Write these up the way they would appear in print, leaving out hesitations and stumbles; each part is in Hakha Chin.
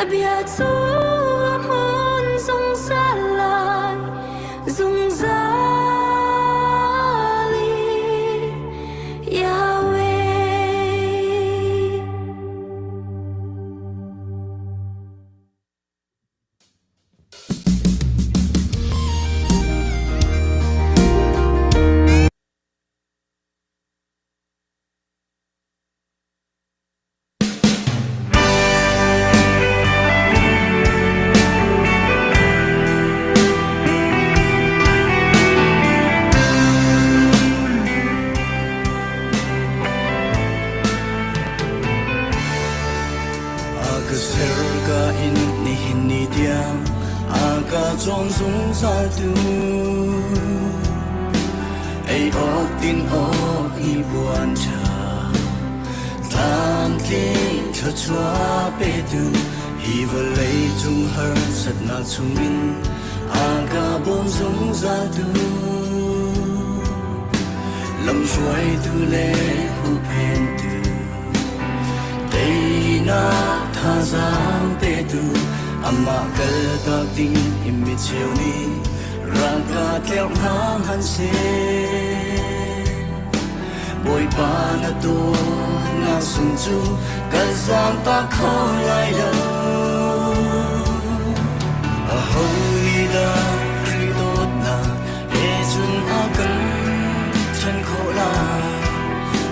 Na bia cu a hmun zungzal lai, zungzal in Yahweh. A ka ser ka in nihin ni tiang a ka cawm zungzal tu ei awk din awk ni buan ṭha tlamtling thluachuah petu hi vawlei cung harsatnak chungin a ka bawm zungzal tu lamhruaitu le huhphentu teinak thazaang petu amah kaltak ding in mi cheu nih ralka tleuh hna hmanhseh Bawipa na dawtnak sung cu ka zaamtak kho lai lo. Aho nih dah Khrih dawtnak he cun a kan ṭhen khawh lai?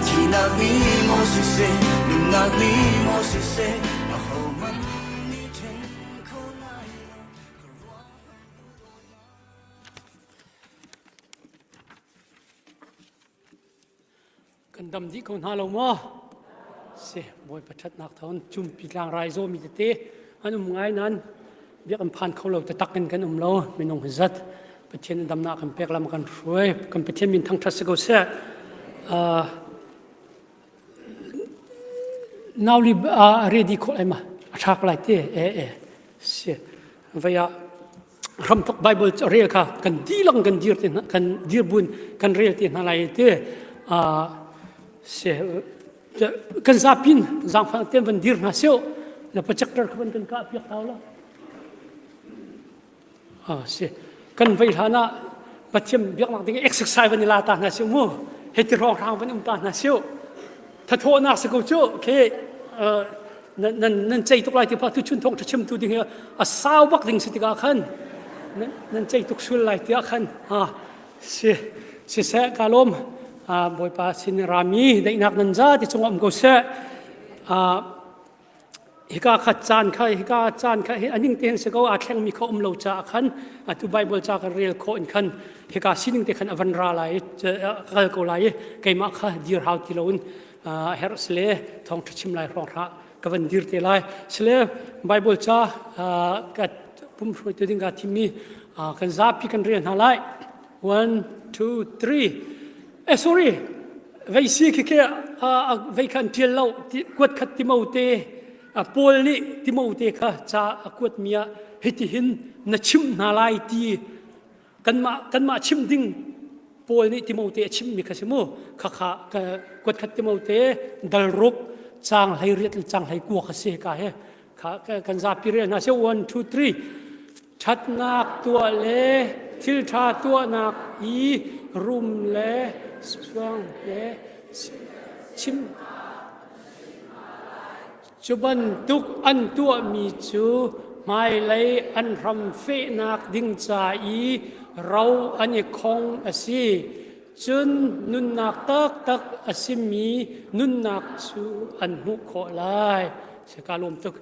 Thihnak nih maw siseh, nunnak nih maw siseh, ahohmanh nih ṭhen kho lai lo. Ka ruah Kan dam dih ko hna lo maw? Si, Bawipa ṭhatnak thawng cumpi tlangrai zawmi tete an um ngai nain biak an phan kho lo taktak in kan um lo minung hi zat Pathian damnak kan pek lam kan hruai kan Pathian min thangṭhat si ko seh. Uh, nauli uh, ready khawh lai ma a ṭhak lai te e e si vai ah hramthok Bible rel kha kan dilang kan dir te kan dir bun kan rel te hna lai te se kan zapin zangfang ten van dir hna seo na projector kha van kan ka piak tau la a si kan vei hlan ah pathian biaknak ding exercise van i la ta hna seo mu heti rong hrang van um ta hna seo thathawhnak si ko cu okay nan nan nan cei tuk lai ti pa tu chun thong chim tu ding hi a sau bak ding si tikah khan nan nan cei tuk sul lai tiah khan ha si si se ka lom a bawipa sin rami daihnak nan za ti chung om ko se a hika kha caan kha hika caan kha hi aning te se ko a thleng mi kha um lo cha khan atu bible cha kan rel kho in khan hika sining te khan avan ra lai kal ko lai keimah kha dir hau ti lo in a herh sile thawngṭha chim lai hrawng hra ka van dir te lai sile Bible ca ka pumhruai te ding ka thimmi kan zapi kan rel hna lai one two three eh sorry vei si khi khi vei khan ṭial lo kuat khat Timote Paul nih Timote kha ca a kuat mi ah hitihin na chimh hna lai ti kanmah kanmah chim ding Paul nih Timote a chimmi kha si mu khakha kuat khat Timote dal ruk chang hlei riat le chang hlei kua kha si ka he kha kan zapi rel hna se 1 2 3 thatnak tuah le thil tha tuahnak i rum le suang le chim Cu bantuk an tuahmi cu hmailei an hram fehnak ding ca i ro an i khong a si. Cun nunnak taktak a simi nunnak cu an hmuh khawh lai. Ka lawm tuk.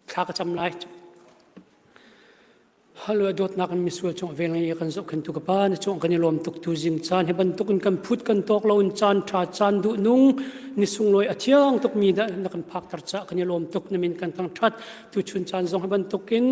Thla ka cam lai. Hallelujah dawtnak in misual cung vel ngei kan zohkhentu ka pa na cung kan i lawm tuk tu zing caan hi bantuk in kan phut kan tawk lo in caan tha caan duh nung ni sunglawi a thiang tuk mi dah na kan phak tar ca kan i lawm tuk na min kan thangthat tu chun caan zong hi bantuk in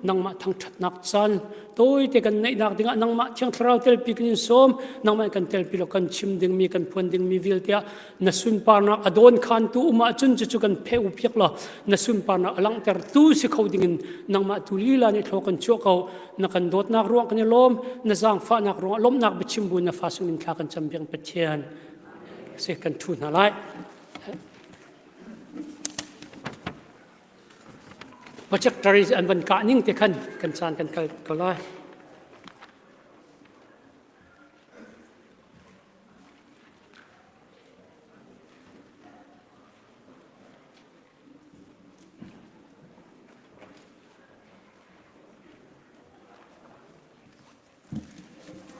nangmah thangthatnak caan tawi te kan neihnak dingah nangmah thiang thlarau telpi kan in sawm nangmah kan telpi lo kan chim dingmi kan phuan dingmi vialte ah na sunparnak a dawn khantu um ahcun cucu kan pheh u piak law na sunparnak a langhtertu si kho dingin nangmah tu lila nih thlaw kan chuah ko na kan dawtnak ruang kan i lawm na zaangfahnak ruangah lawmhnak biachim bu na fa sungin thla kan cam biang Pathian si kan thu hna lai. Projector an van kah ning te khan kan caan kan kal ko lai.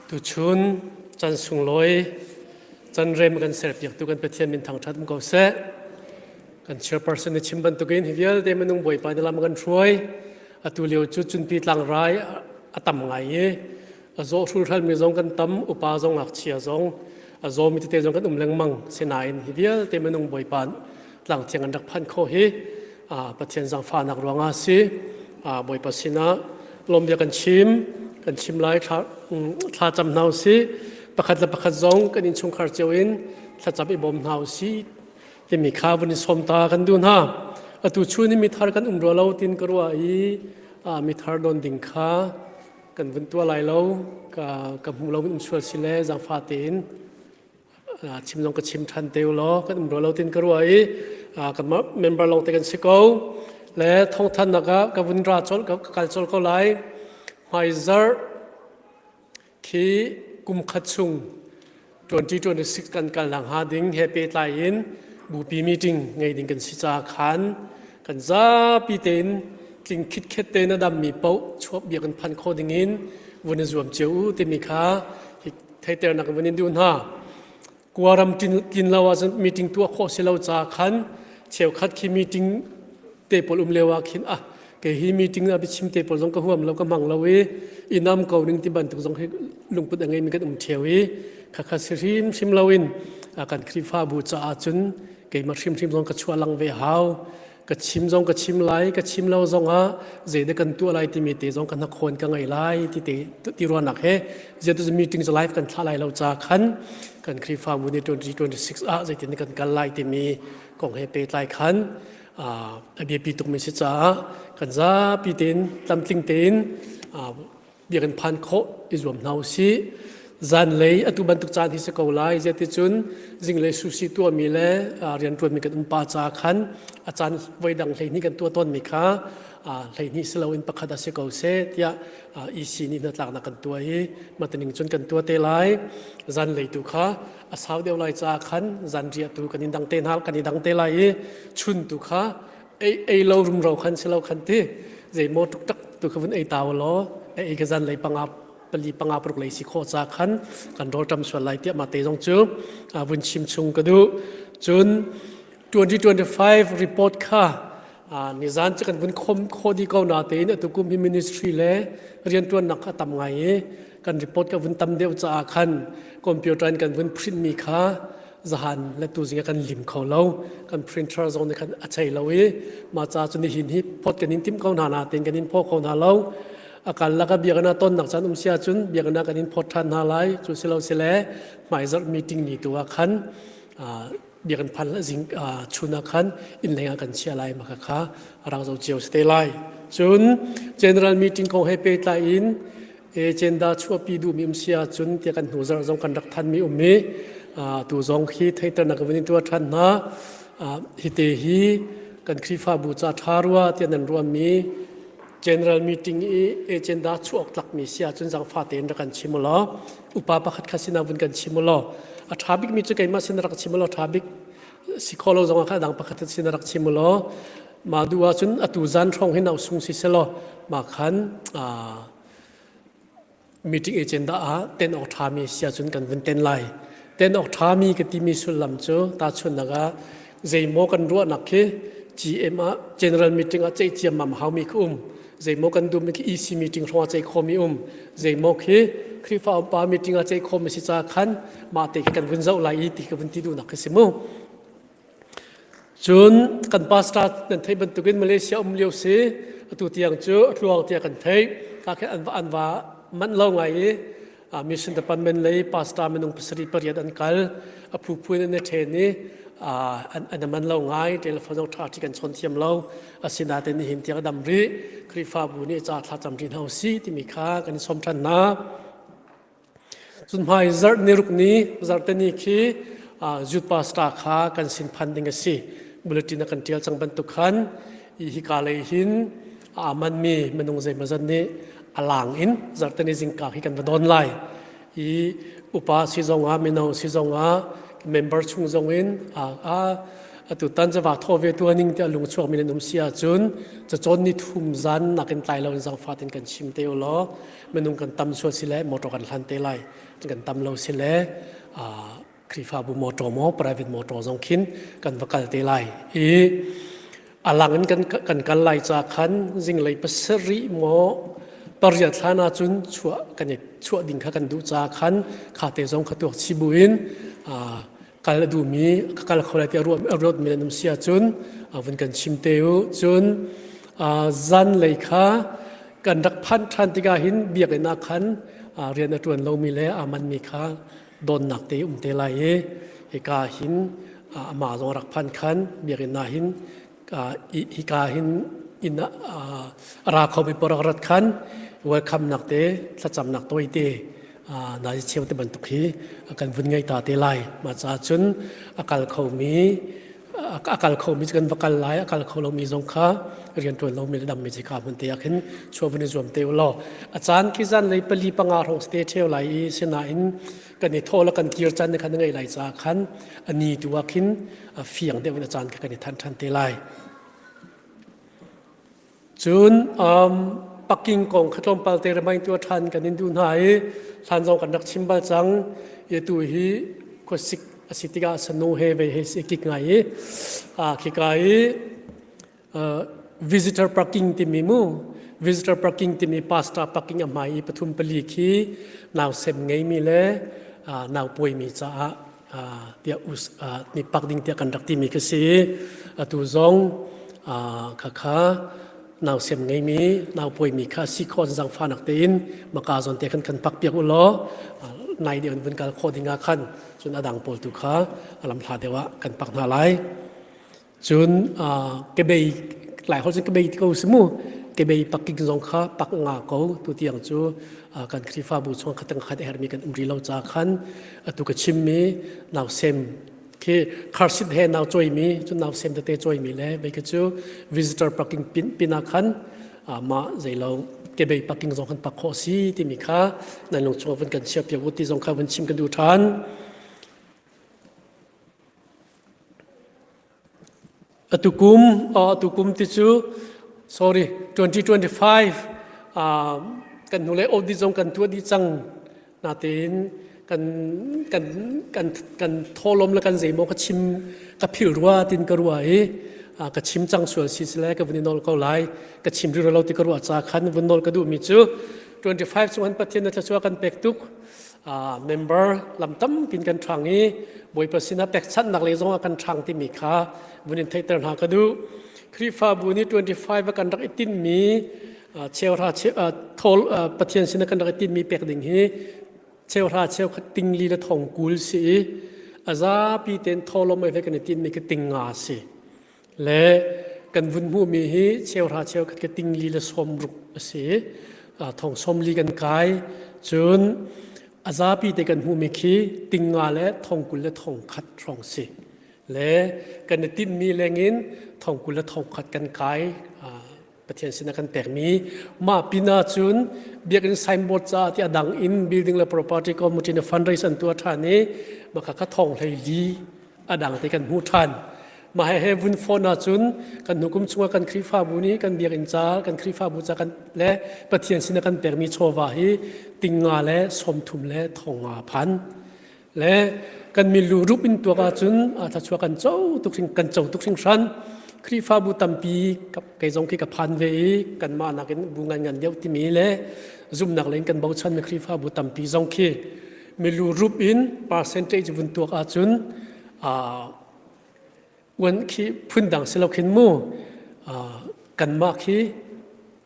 Tuchun can sunglawi can rem kan serpiaktu kan Pathian min thangṭhat um ko seh. Kan chairperson nih chim bantukin hi vialte minung Bawipa nih lam kan hruai. Atu lio cu cunpi tlangrai a tam ngai i a zaw hrulhral mi zong kan tam, upa zong ngakchia zong a zawmi tete zong kan um lengmang. Sinain hi vialte minung Bawipa tlangthiang an rak phanh khawh hi Pathian zaangfahnak ruangah a si. Bawipa sinah lawmbia kan chim, kan chim lai thla cam hna usih. Pakhat le pakhat zong kan innchungkhar cio in thlacam i bawm hna usih timi kha vun i sawm ta kan duh hna. Atu chun i mithar kan um rua lo tin ka ruah i mithar don ding kha kan vun tuah lai lo ka ka hmu lo um sual si le zaangfah tein chim zong ka chim ṭhan te law kan um rua lo tin ka ruah i kan member lawng te kan si ko le thawngthannak ah ka vun ra colh ka kal colh ko lai hmaizarh khi kum khat chung 2026 kan kal lang ha ding he pehtlai in bupi meeting ngei ding kan si ca khan kan zapi tein tling khitkhet te na dammi paoh chuak bia kan phan kho ding in vun i zuam cio u timi kha theiternak vun in duh hna. Kuaram tlin lo ahcun meeting tuah khawh si lo ca khan cheukhat khi meeting te pawl um lio ah khin ah kei hi meeting ah biachim te pawl zong ka huam lo ka hmang lo i inam ko ning ti bantuk zong hi lungput a ngeimi kan um ṭheo i khakha si hrimhrim lo in kan Khrihfabu caah cun keimah hrimhrim zong ka chuah lang ve hau ka chim zong ka chim lai ka chim lo zong ah zeidah kan tuah lai timi te zong ka hnakhawn ka ngei lai ti te ti ruahnak he zeitu meeting cu live kan thlah lai lo ca khan kan Khrihfabu nih 2026 ah zeitin kan kal lai timi kong he pehtlai khan a biapi tukmi si caah kan zapi tein tlamtling tein bia kan phan khawh i zuam hna usih. Zanlei atu bantuk caan hi si ko lai zeticun zinglei susi tuahmi le rianṭuanmi kan um pa ca khan a caan voi dang hleihnih kan tuah tawnmi kha hleihnih si loin pakhat a si ko seh tiah EC nih hnatlaknak kan tuah i mataning cun kan tuah te lai. Zanlei tu kha a sau deuh lai caah khan zanriah tu kan in dang te hna kan i dang te lai i chun tu kha ei ei lo rumro khan si lo khan ti zeimaw tuktak tu kha vun ei ta law ei ka zan lei panga pali panga paruk lei si khawh ca khan kan rawl ṭam sual lai tiah ma te zong cu vun chim chung ka duh. Cun 2025 report kha nizan cu kan vun khom kho di ko na tein atu kum hi ministry le rianṭuannak kha tam ngai i kan report ka vun tam deuh caah khan computer in kan vun print mi kha zahan le tu zing kan lim kho lo. Kan printer zong nih khan a chei lo i mah ca cu nihin hi phot kan in tim ko hna na tein kan in phaw kho hna lo. A kal laka biakinn ton nak caan um sia cun biakinn kan in phot ṭhan hna lai. Cu si lo si le hmaizarh meeting ni tu ah khan biakinn phan zing chun ah khan inn leng ah kan chia lai ma kha rak zo cio si te lai. Cun general meeting kong he pehtlai in agenda chuahpi duhmi um si ahcun tiah kan hnu zarh zong kan rak thanmi um i tu zong hi theihternak vun in tuah ṭhan hna. Hite hi kan Khrihfabu ca ṭha rua tiah nan ruahmi general meeting i agenda chuah awk tlakmi si ahcun zaangfah tein rak kan chim u law upa pakhat kha sinah vun kan chim u law a ṭha bikmi cu keimah sin rak chim u law ṭha bik si kho lo zongah kha a dang pakhat sin rak chim u law mah duh ahcun atu zan hrawng hin sung si selaw mah khan meeting agenda ah ten awk ṭhami si ahcun kan vun ten lai. Ten awk ṭhami ka timi sullam cu tahchunhnak ah zeimaw kan ruahnak khi GM ah general meeting ah ceih ciammam haumi khi um zeimaw kan duhmi khi EC meeting hrawng ah ceih khawmi um zeimaw khi Khrihfa upa meeting ah ceih khawmi si ca khan mah te khi kan vun zoh lai i ti ka vun ti duhnak khi si mu. Cun kan pastor nan theih bantukin Malaysia um lio si atu tiang cu a tluang tiah kan theih. Ka khin an va an va manh lo ngai i mission department lei pastor minung pasarih pariat an kal. A phuphu in an i ṭhen i an an man lo ngai. Telephone zong ṭha ṭi kan chawn thiam lo. Asinain nihin tiang a dam rih. Khrihfabu nih ca thla cam rih hna usih timi kha kan i sawm ṭhan hna. Cun hmai zarh niruk ni zarhte ni khi youth pastor kha kan sin phan ding a si. Bulletin a kan ṭial cang bantuk khan hika lei hin. A manmi minung zeimawzat nih a lang in zarhteni zingka hi kan va don lai. I upa si zongah mino si zongah member chung zong in a a atu tan cawa thaw ve tu ning te lung chuak mi nan um si ahcun cacawn ni thum zan nakin tlai lo in zangfat in kan chim te u law minung kan tam sual si le motor kan hlan te lai kan tam lo si le Khrihfabu motor maw private motor zong khin kan va kal te lai i alang in kan kan kal lai ca khan zinglei pasarih maw pariat hlan ahcun chuah kan i chuah ding kha kan duh ca khan kha te zong kha tuak chi buin kal a duhmi ka kal kho lai tiah ruat mi nan um si ahcun vun kan chim te u cun zan lei kha kan rak phanh ṭhan tikah hin biakinn ah khan rian a ṭuan lomi le aa manmi kha donnak te um te lai i hika hin amah zong rak phan khan biakinn ah hin hika hin inn a ra khomi parak rat khan welcome nak te thlacamnak tawi te nai cheu te bantuk hi kan vun ngei ta te lai ma ca cun a kal khomi a kal khomi kan va kal lai a kal kho lomi zong kha rianṭuan lomi le dammi ci kha hmun te ah khin chuah vun i zuam te u law a caan khi zan lei pali panga hrawng ste ṭheo lai i sinain kan i thawh le kan kir caan khan ngei lai ca khan a ni tu ah khin a fiang deuh in a caan kha kan i than ṭhan te lai. Cun um, parking kong kha tlawmpal te remain tu ṭhan kan in duh hna i hlan zong kan rak chim bal cang. I tu hi khuasik a si tikah sanu he vei he si kik ngai i a khika i uh, visitor parking timi mu visitor parking timi pastor parking a hmai i pathum pali khi nau sem ngeimi le uh, nau puaimi caah tiah us ni pak ding tiah kan rak timi khi si atu zong khakha nausem ngeimi naupuaimi kha si khon zangfanak tein maka zon te khan kan pak piak u law nai deuh in vun kal khawh ding ah khan cun adang pawl tu kha lam hla deuh ah kan pak hna lai. Cun kebei lai holh cun kebei ti ko si mu kebei paking zong kha pak nga ko tu tiang cu kan Khrihfabu chung kha tang khat hermi kan um ri lo ca khan atu ka chimmi nausem khi kharsit he nau choimi cu nausem tete choimi le vei ka cu visitor parking pin pin ah khan ma zeilo kebei parking zong kan pak khawh si timi kha nan lung chung vun kan chia piak u ti zong kha vun chim kan duh than. Atukum, atukum ti cu sorry 2025 kan hnulei audit zong kan tuah dih cang. Natein kan kan kan kan thawlawm le kan zeimaw ka chim ka philh rua tin ka ruah i ka chim cang sual si sile ka vun i nawl ko lai. Ka chim rih lo ti ka ruah ca khan vun nawl ka duhmi cu 25 chung han Pathian na thluachuah kan pek tuk. Member lam tampin kan ṭhang i Bawipa sinah pekchanhnak lei zongah kan ṭhang timi kha vun in theihter hna ka duh. Khrihfabu nih 25 ah kan rak i tinhmi cheuhra thawl Pathian sinah kan rak i tinhmi pek ding hi cheuhra cheukhat tingli le thong kul si i a zapi tein thawhlawm ai kan i tinhmi khi tingnga si. Le kan vun hmuhmi hi cheuhra cheukhat ka tingli le sawmruk a si. Thong sawmli kan kai. Cun a zapi te kan hmuhmi khi tingnga le thongkul le thongkhat hrawng si. Le kan i tinhmi lengin thongkul le thongkhat kan kai. Pathian sinah kan pekmi mah pinah cun biakinn signboard caah ti a dang in building le property committee nih fundraise an tuah ṭhan i mah kha thong hlei li a dang te kan hmuh ṭhan. Mah he he vun phone ahcun kan hnukum chungah kan Khrihfabu nih kan biakinn ca kan Khrihfabu ca kan le Pathian sinah kan pekmi chawva hi tingnga le sawmthum le thongnga phan. Le kan milu rup in tuak ahcun thluachuah kan co tuk hring kan co tuk hringhran. Khrihfabu tampi kei zong khi ka phan ve i kanmah nakin bu ngan ngan deuh timi le zumhnak lei in kan bochanmi Khrihfabu tampi zong khi milu rup in percentage vun tuak ahcun uan khi phundang si lo khin mu kanmah khi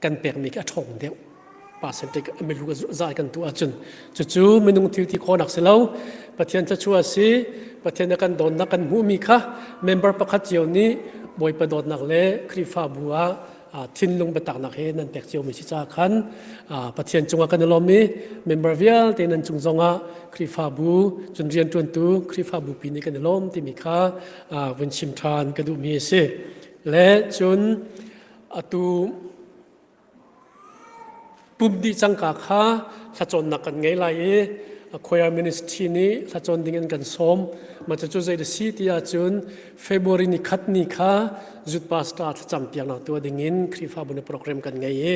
kan pekmi khi a ṭhawng deuh percentage milu zai kan tuah ahcun cucu minung thil ti khawhnak si lo Pathian thluachuah a si Pathian a kan dawtnak kan hmuhmi kha member pakhat cio nih Bawipa dawtnak le Khrihfabu ah thinlung biataknak he nan pek ciomi si caah khan Pathian cungah kan i lawm i member vialte nan cung zongah Khrihfabu cun rianṭuantu Khrihfabu pi nih kan i lawm timi kha vun chim ṭhan ka duhmi a si. Le cun atu. Pum dih cangka kha thlacawnnak kan ngei lai i choir ministry nih thlacawn ding in kan sawm. Mah cucu zei a si ti ahcun February ni khat ni kha youth pastor thlacam piaknak tuah ding in Khrihfabu nih program kan ngei i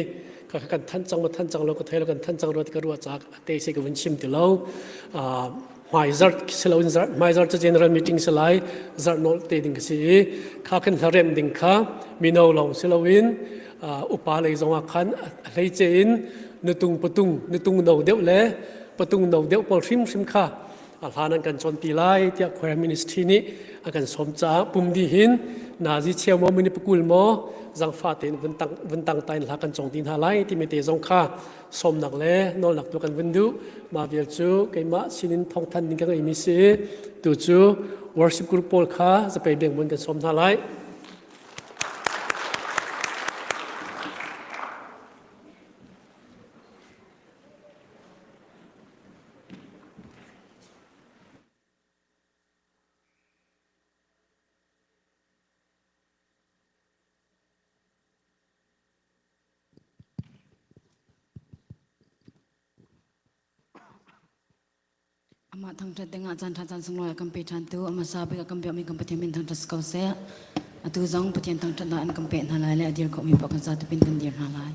ka kan thanh cang ma thanh cang lo ka thei lo kan thanh cang ro ti ka ruah caah a te se ka vun chim ti lo. Hmaizarh siloin zarh hmaizarh cu general meeting si lai zarh nawl te ding ka si i kha khan hlarem ding kha mino lawng siloin upa lei zongah khan a hleice in nutung patung nutung no deuh le patung no deuh pawl hrimhrim kha a hlan an kan cawnpi lai tiah choir ministry nih a kan sawm caah pum dih hin nazi cheu maw mini pakul maw zangfa tein vun tang vun tang tain hla kan cong ti hna lai timi te zong kha sawmnak le nawlnak tu kan vun duh. Mah vial cu keimah sinin thawngthan ding ka ngeimi si i tu cu worship group pawl kha zapei beng kan sawm hna lai. Amah thangṭhat dingah caan ṭha caan sunglawi a kan pe ṭhantu a hmasa bik a kan biakmi kan Pathian min thangṭhat si ko seh. Atu zong Pathian thangṭhatnak an kan pek hna lai le a dir khawhmi paoh kan zatupin kan dir hna lai.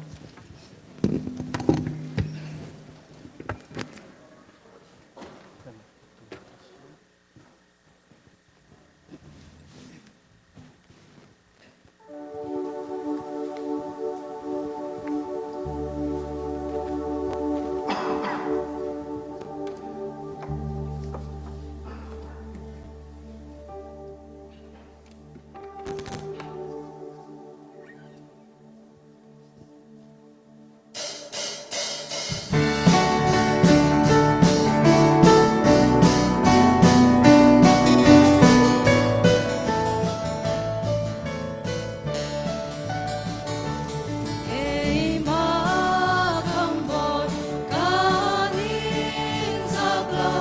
Keimah khambawi kan in zak lo,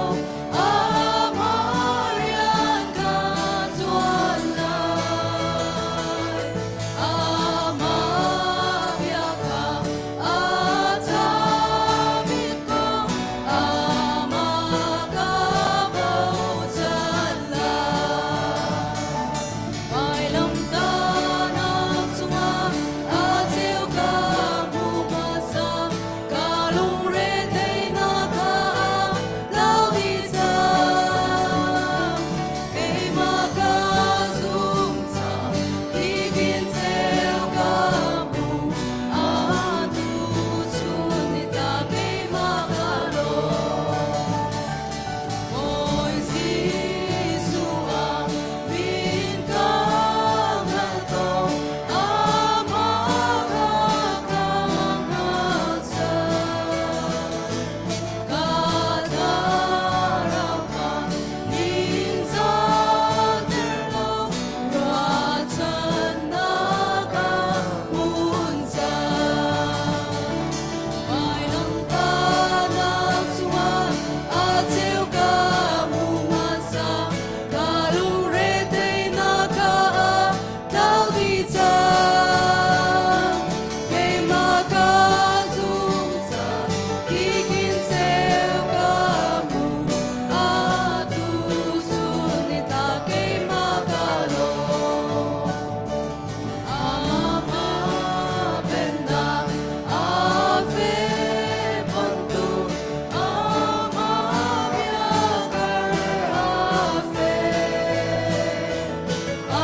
amah rian ka ṭuan lai. Amah bia kha a ṭha bik ko, amah ka bochan lai. Vailamtahnak cungah a ceu ka hmu hmasa, ka lungre theihnak kha a tlau dih cang. Keimah ka zum cang, hikin ceu ka hmu, atu chun ni ta keimah ka lawm. Bawi Jesuh ah min ka hngal ko, amah kha ka hngalcang. Ka thlarau kha ningzahter lo, ruahchannak ah hmun cang. Vailamtahnak cungah a ceu ka hmu hmasa, ka lungre teinak kha a tlau dih cang. Keimah ka zum cang, kikin ceu ka hmu, atu chun ni tla keimah ka lawm. Amah pennak a feh bantuk, amah biakar a feh. A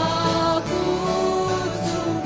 kut chungah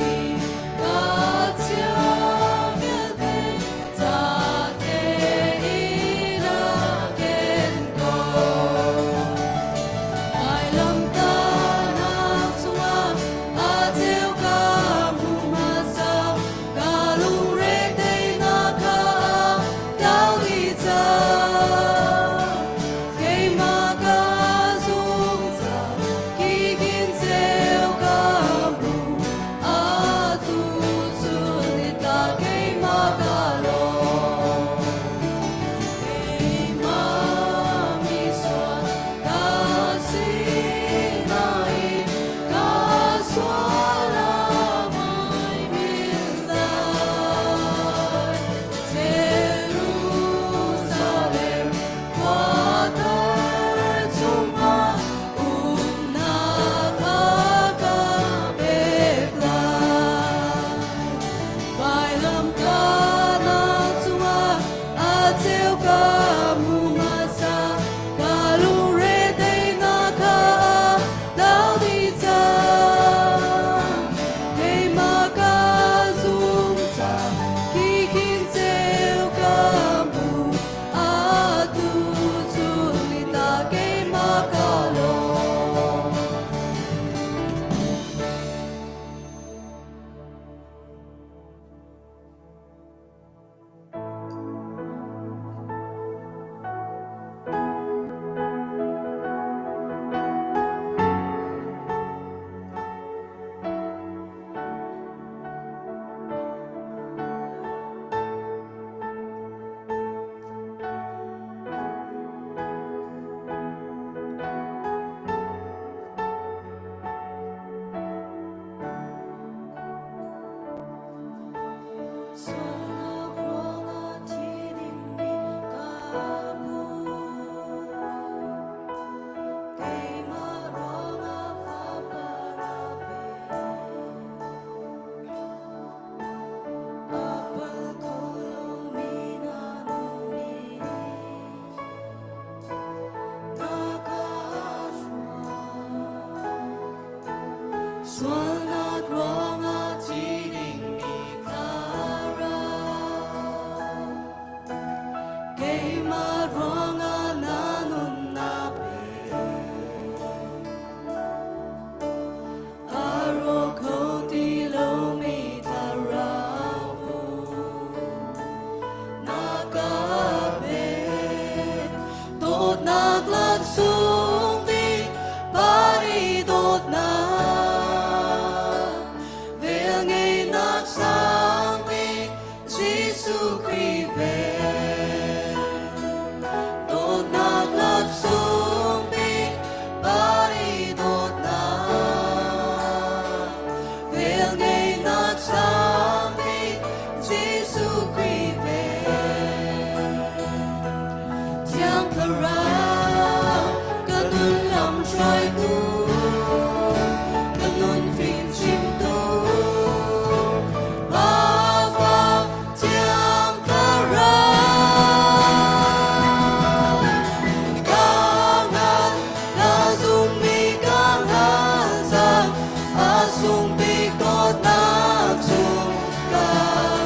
Dawtnak chung ka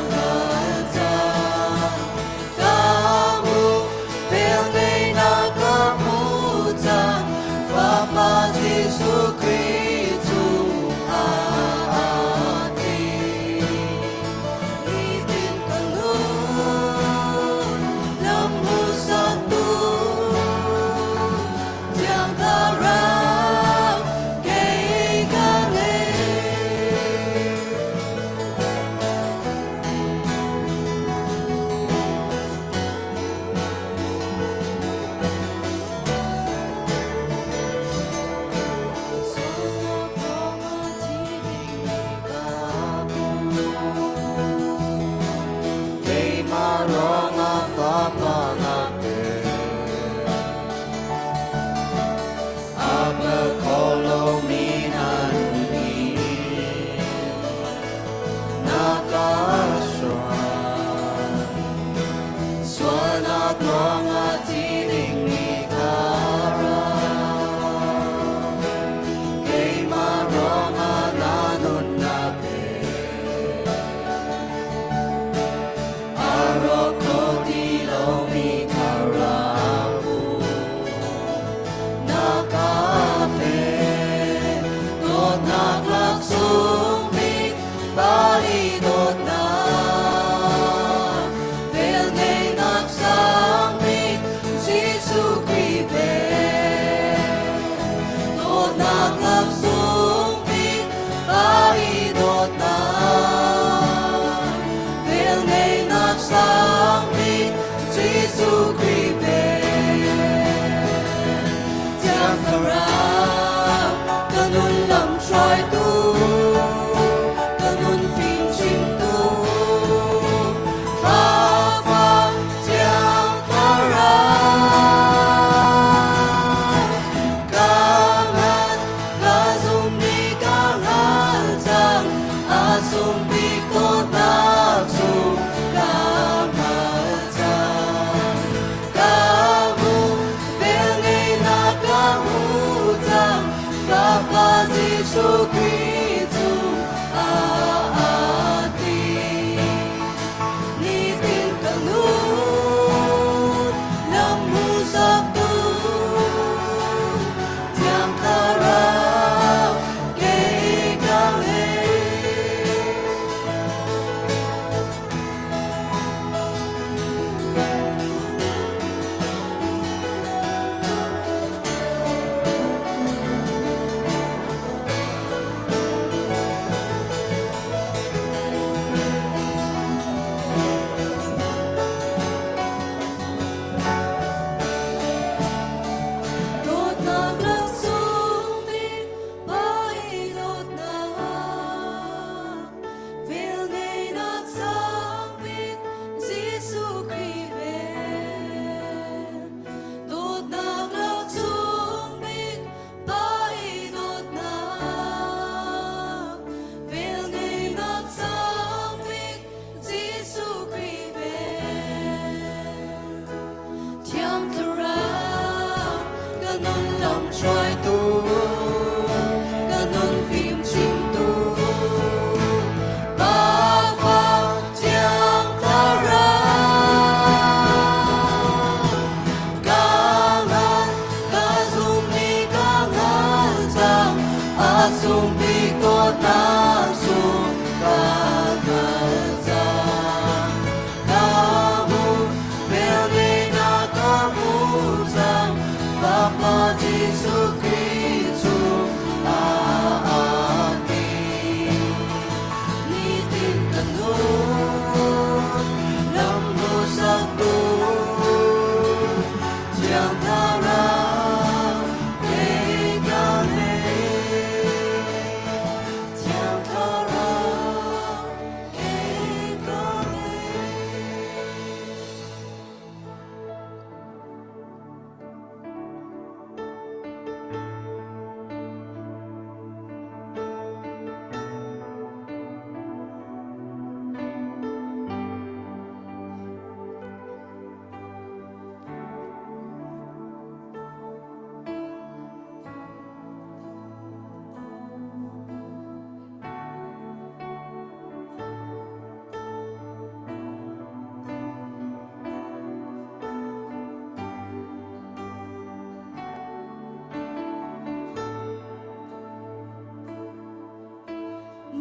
hngal cang. Ka hmuh, velngeihnak ka hmu cang. Fapa Jesuh Khrih cungah aa ting. Nitin ka nun, lam hmuhsaktu, Thiang Thlarau kei ka ngei.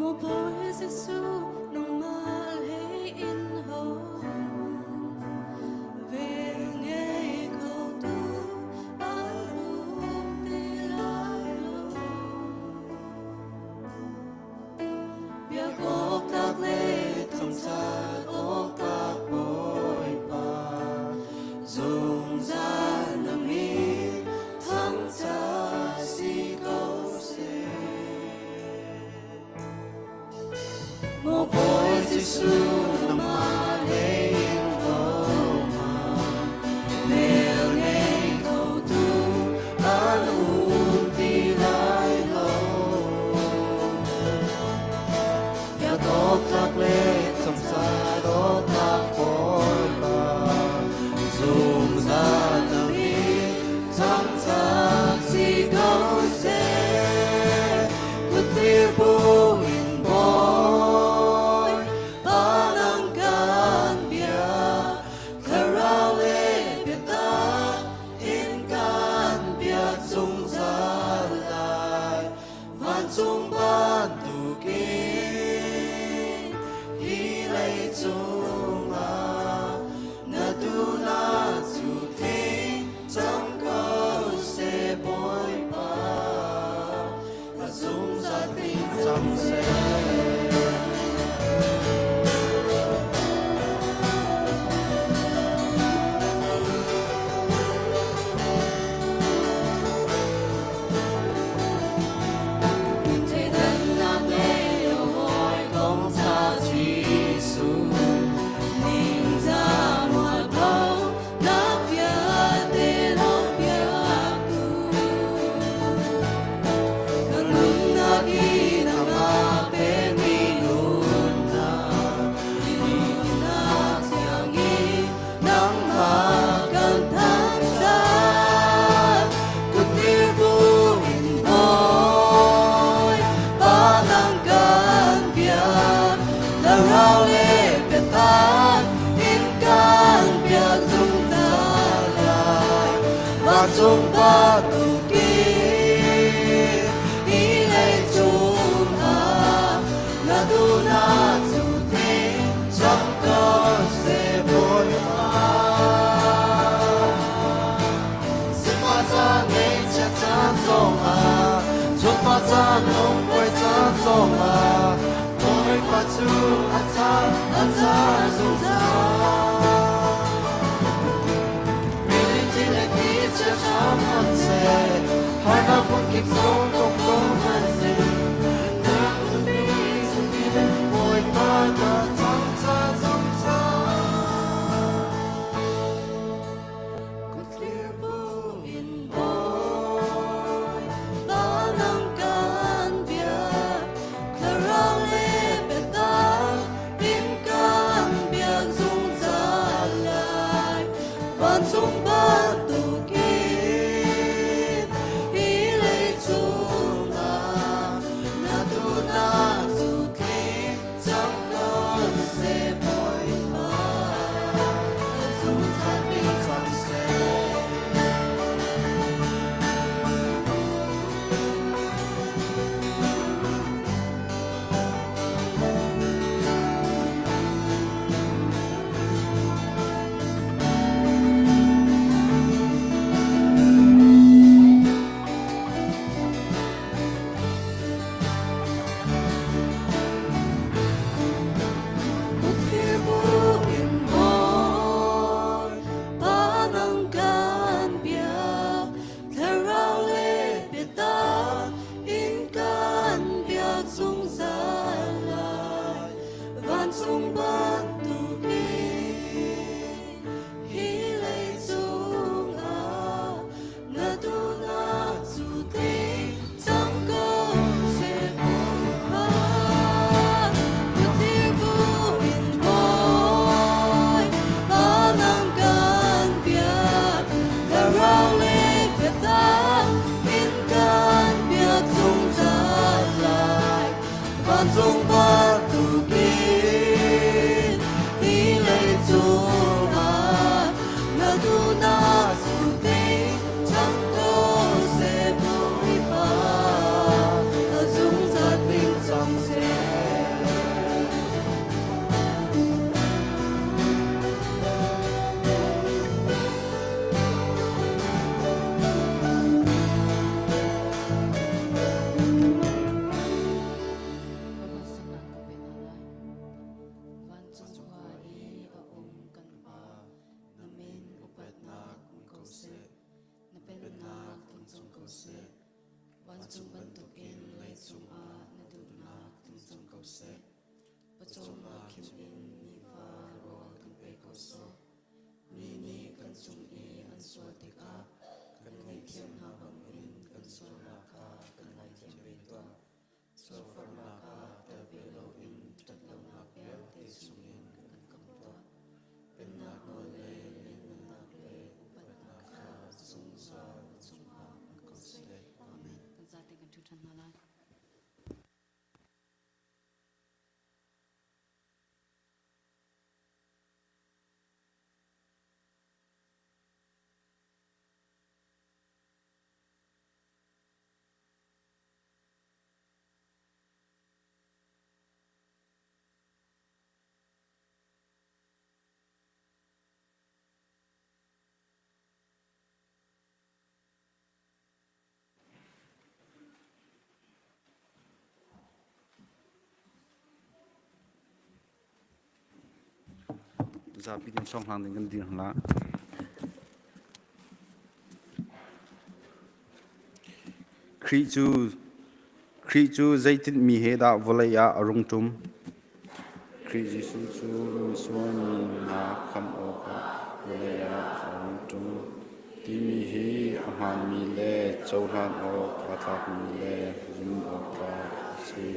Maw Bawi Jesuh nangmah hlei in hohmanh vel ngei khotu an um ti lai lo. Biak awk tlak le thangṭhat awk tlak Bawipa, zungzal na min thangṭhat si ko seh. Maw Bawi Jesuh nangmah lei in hohmanh vel ngei khotu an um ti lai lo. Biak awk tlak le thangṭhat awk tlak Bawipa, zungzal na min thangṭhat si ko seh. Kuttir buin Bawi, panang kan bia, thlarau le biatak in kan biak zungzal lai. Vancung bantukin hi leicung ah na duhnak cu tling cang ko seh Bawipa, ka zungzal tling cang seh. Thleidannak ngei lo hawikom ṭha Jesuh, ningzah mualpho nak vialte lawmhpiaktu. Kan nunnak i nangmah pekmi nunnak, nunnak thiang i nangmah kan thangṭhat. Kuttir buin Bawi, Pa nang kan biak, thlarau le biatak in kan biak zungzal lai. Vancung bantukin hi leicung ah na duhnak cu tling cang ko seh Bawipa. Sifah caan ngeihchiat caan zongah, Chungfah caan lungkuai caan zongah, Bawipa cu a ṭha, a ṭha zungzal. Milingti le thli chia hram hmanhseh, harnak hmunkip zong tong ko hmanhseh, nang mi Bawipa ka thangṭhat zungzal. Kutlir buin Bawi, nang kan biak, thlarau le biatak in kan biak zungzal lai. Vancung bantukin hi leicung ah na duhnak cu tling cang ko seh Bawipa. Zungzal tling cang seh. Kutlir buin Bawi, Pa nang kan biak, thlarau le biatak in kan biak zungzal lai. Vancung bantukin hi leicung ah na duhnak cu tling cang ko seh Bawipa. Kutlir buin Bawi, Pa nang kan biak, thlarau le biatak in kan biak zungzal lai. Vancung bantukin hi leicung ah na duhnak cu tling cang ko seh Bawipa, na zungzal tling cang seh. Vancung bantukin leicung ah na duhnak tling cang ko seh. Pawcawmnak khim in nifa rawl kan pe ko sawh. Mi nih kan cung i an sual tikah kan ngaihthiam hna bangin kan sualnak kha kan ngaithiam ve tuah. Sualforhnak ah tel ve loin ṭhatlonak vialte chungin kan khamh tuah. Pennak nawl le lianhngannak le upatnak kha zungzal na cungah um ko seh. Amen. Kan zate kan ṭhu ṭhan hna lai. Zapi kan song hlang ding kan dir hna. Khrih cu Khrih cu zeitinmi he dah vawlei ah a rung ṭum? Khrih Jesuh cu misual mi hna khamh awkah vawlei ah a rung ṭum timi hi a hmaanmi le cohlan awk aa tlakmi le zumh awk tlak a si.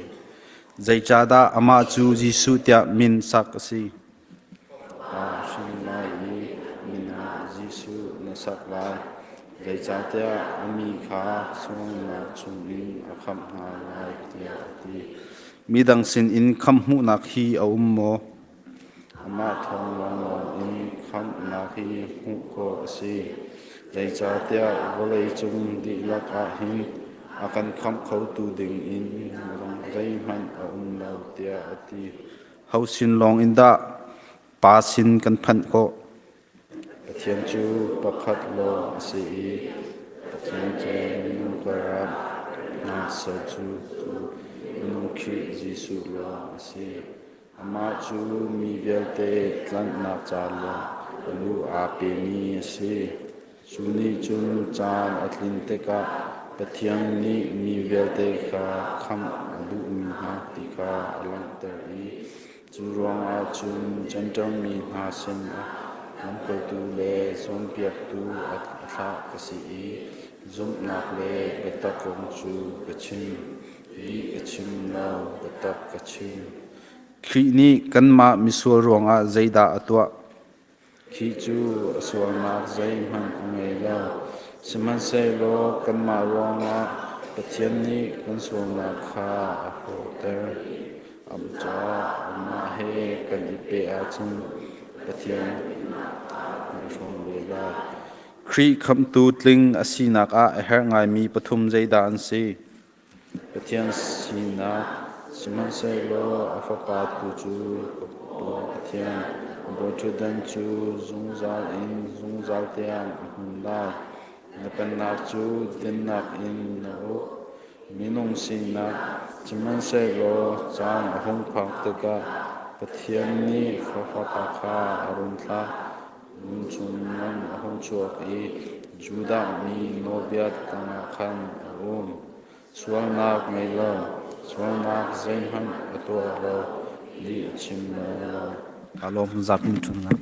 Zeicahdah amah cu Jesuh tiah min sak a si? Pa hrin lai i min ah Jesuh na sak lai, zeicahtiah a mi kha sualnak chungin a khamh hna lai tiah a ti. Midang sinin khamh hmuhnak hi a um maw? Amah thawng lawnglawng in khamhnak hi hmuh khawh a si. Zeicahtiah vawleicung dihlak ah hin a kan khamh khotu dingin midang zeihmanh a um lo tiah a ti. Ho sin lawng in dah Pa sin kan phanh khawh? Pathian cu pakhat lawng a si i Pathian cu minung karah hngakchia cu minung Khrih Jesuh lawng a si. Amah cu mi vialte tlanhnak ca le a lu aa pemi a si. Cu nih cun caan a tlin tikah Pathian nih mi vialte kha khamh a duhmi hna ti kha a langhter i cu ruangah cun Jentail mi hna sinah lamkaltu le cawnpiaktu a thlah ka si i zumhnak le biatak kong cu ka chim. Lih ka chim lo, biatak ka chim. Khrih nih kanmah misual ruangah zeidah a tuah? Khi cu a sualnak zeihmanh a ngei lo, sihmanhsehlaw kanmah ruangah Pathian nih kan sualnak kha a hrawhter. Caah amah he kan i peh ahcun Pathian nih a hrawm ve lai. Khrih khamhtu tling a sinak ah a herh ngaimi pathum zeidah an si? Pathian sinak, sihmanhsehlaw a Fapa tu cu ka Pa Pathian bawiṭhutdan cu zungzal in zungzal tiang a hmun lai. Na pennak cu dinnak in na uk. Minung sinak, sihmanhsehlaw caan a hung phak tikah Pathian nih Fapa kha a run thlah. Lung chungin a hung chuak i Judah mi nawlbia tangah khan a um. Sualnak ngei lo, sualnak zeihmanh a tuah lo, lih a chim lo. Kaa lawm zapi ṭhutnak.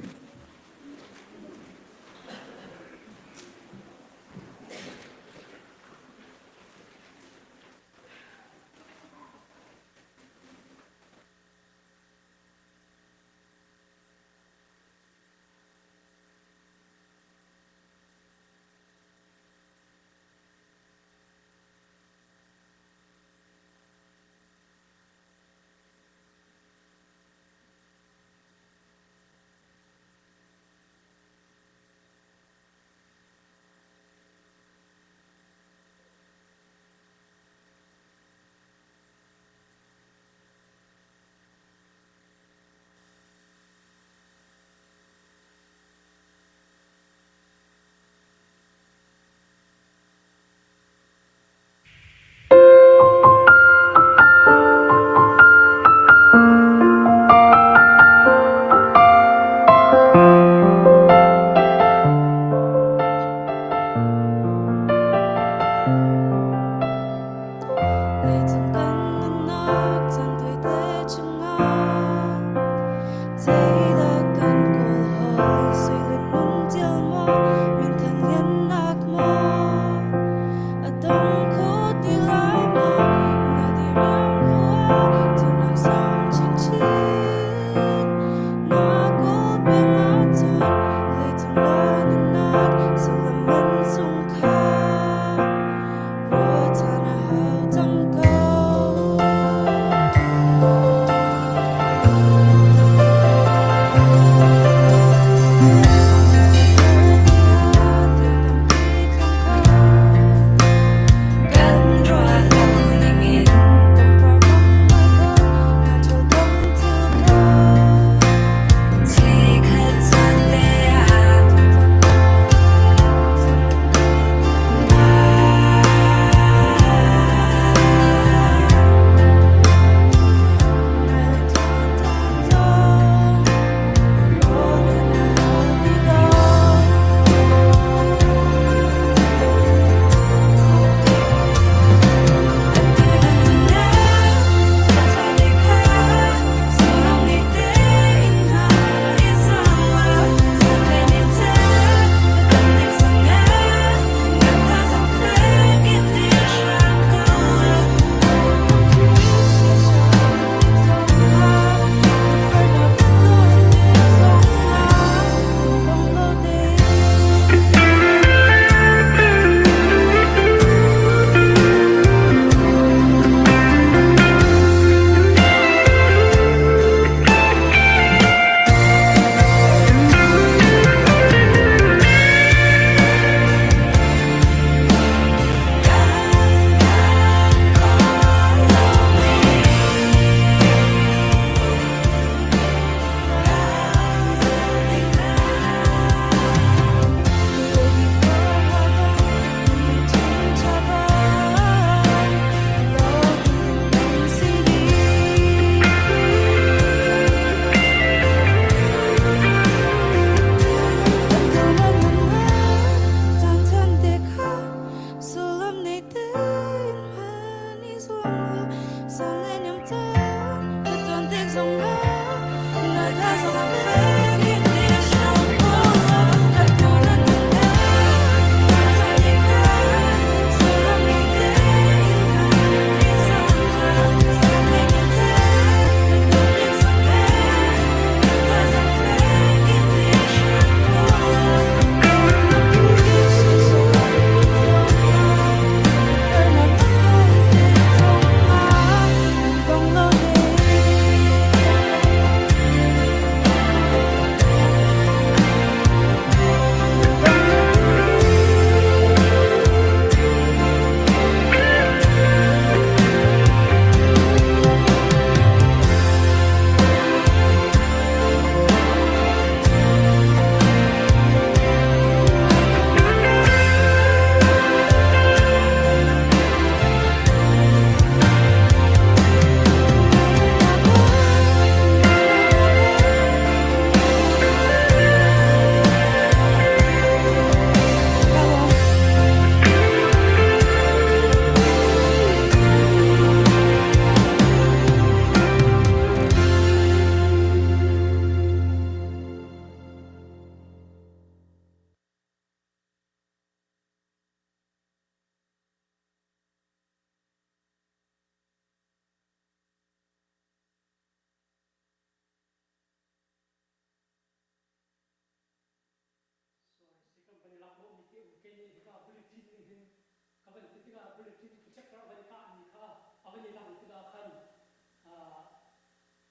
Ka van ti tikah bulletin projector a van kahmi kha a van i lang tikah khan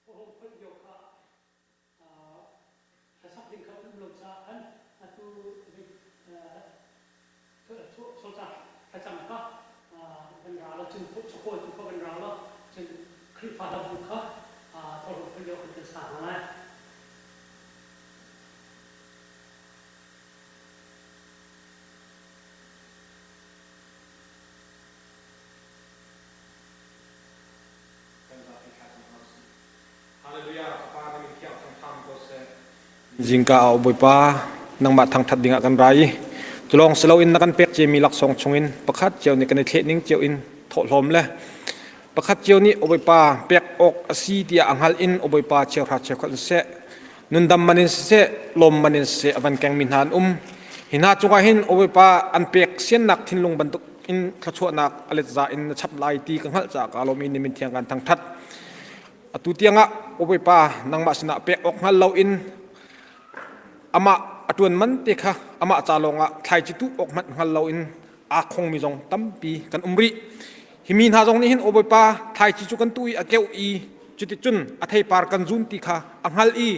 thawhlawm kholh lio kha hlasak ding kha um lo caah khan atu chawca thlacam kha van ra law cun chawkawltu kha van ra law cun Khrihfa hlabu kha thawhlawm kholh lio khan kan sa hna lai. Kan zapi thla cam hna usih. Hallelujah, ka Pa na min thiang thangṭha ko seh. Zingka ah Bawipa nangmah thangṭhat dingah kan ra i culawng si loin na kan pek ciami laksawng chungin pakhat cio nih kan i thleh ning cio in thawhlawm le pakhat cio nih Bawipa pek awk a si tiah a hngalh in Bawipa cheuhra cheukhat in seh nundam man in siseh lawm man in siseh a van kengmi hna an um hi hna cungah hin Bawipa an pek siannak thinlung bantuk in thluachuahnak a let za in na chap lai ti ka hngalh caah ka lawm i nimin thiang kan thangṭhat atu tiangah Bawipa nangmah sinah pek awk hngal loin amah a ṭuan man te kha amah ca lawngah thlaici tuh awk hmanh hngal loin aa khongmi zong tampi kan um rih. Hi mi hna zong nih hin, Aw Bawipa, thlaici cu kan tuh i a keuh i cuticun a theipar kan zun ti kha a hngalh i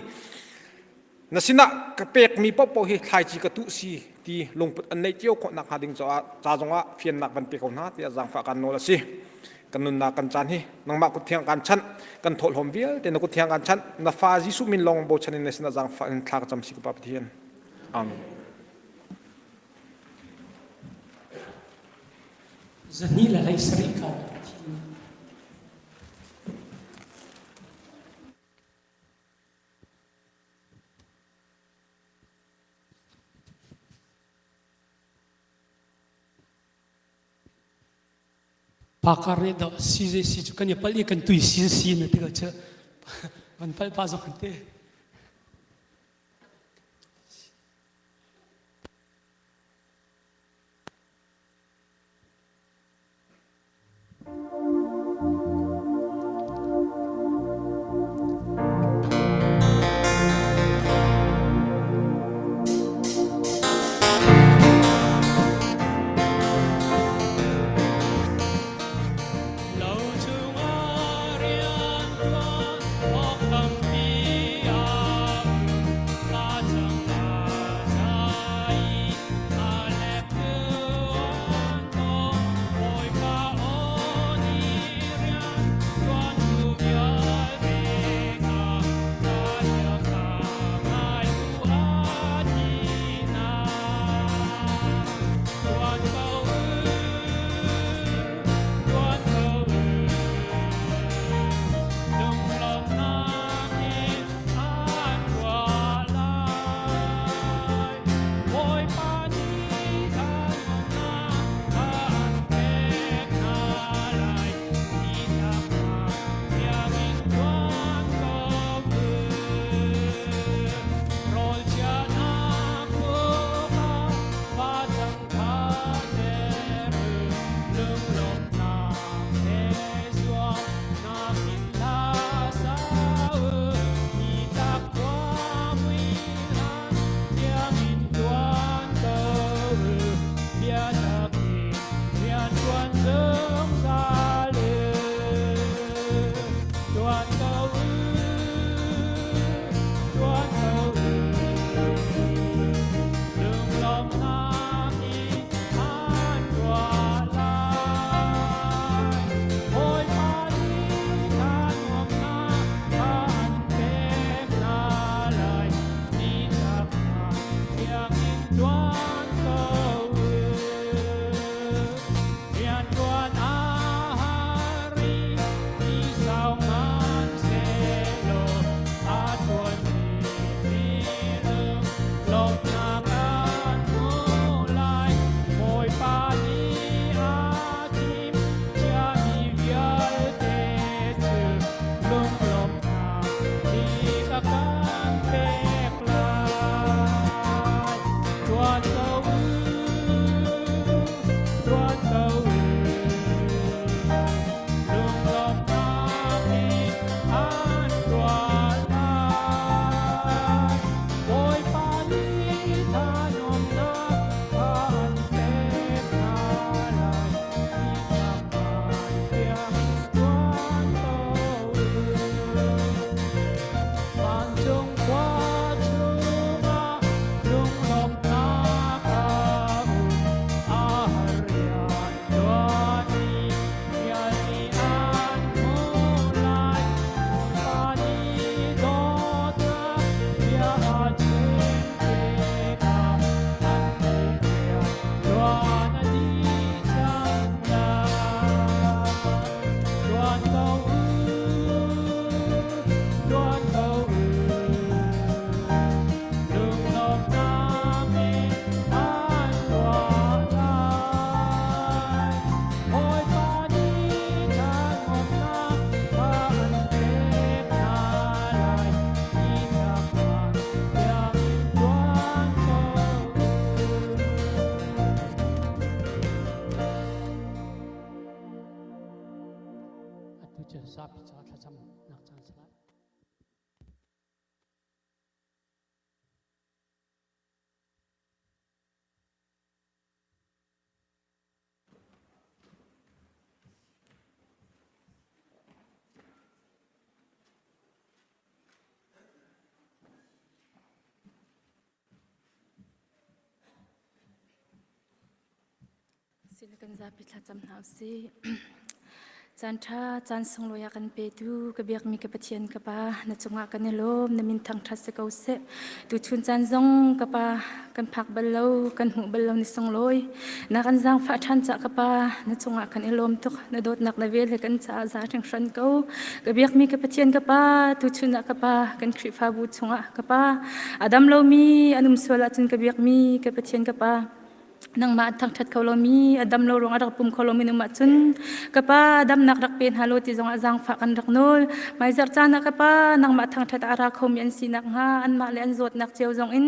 na sinah ka pekmi paohpaoh hi thlaici ka tuh si ti lungput an neih cio khawh nakhnga ding caah ca zongah fiannak van pe ko hna tiah zaangfah kan nawl a si. Kan nunnak kan caan hi nangmah kut thiang kan chanh, kan thawhlawm vialte na kut thiang kan chanh, na fa Jesuh min lawng bochan in na sinah zaangfah in thla ka cam si ka Pa Pathian. Amen. 2 le 17 ka thi. Pakar nih dah CJC cu kan i palh i kan tui CJC na ti ko cu van palh pa zong te. Lo chungah rian tuan awk tampi a. zapi ca thlacamnak caan si lai. Sile kan zapi thlacam hna usih. Caan ṭha, caan sunglawi a kan petu, ka biakmi ka Pathian ka Pa, na cungah kan i lawm, na min thangṭhat si ko seh. Tuchun caan zong ka Pa, kan phak bal lo, kan hmuh bal lo ni sunglawi. Na kan zaangfah ṭhan cah ka Pa, na cungah kan i lawm tuk, na dawtnak na vel he kan caah za hringhran ko. Ka biakmi ka Pathian ka Pa, tuchun ah ka Pa, kan Khrihfabu chungah ka Pa, a dam lomi an um sual ahcun ka biakmi ka Pathian ka Pa, nangmah an thangṭhat kho lomi a dam lo ruang a rak pum kho lomi num ahcun ka pa damnak rak pe hna law ti zongah zaangfah kan rak nawl hmaizarh caan ah ka pa nangmah thangṭhat a ra khomi an si nakhnga anmah le an zawtnak cio zong in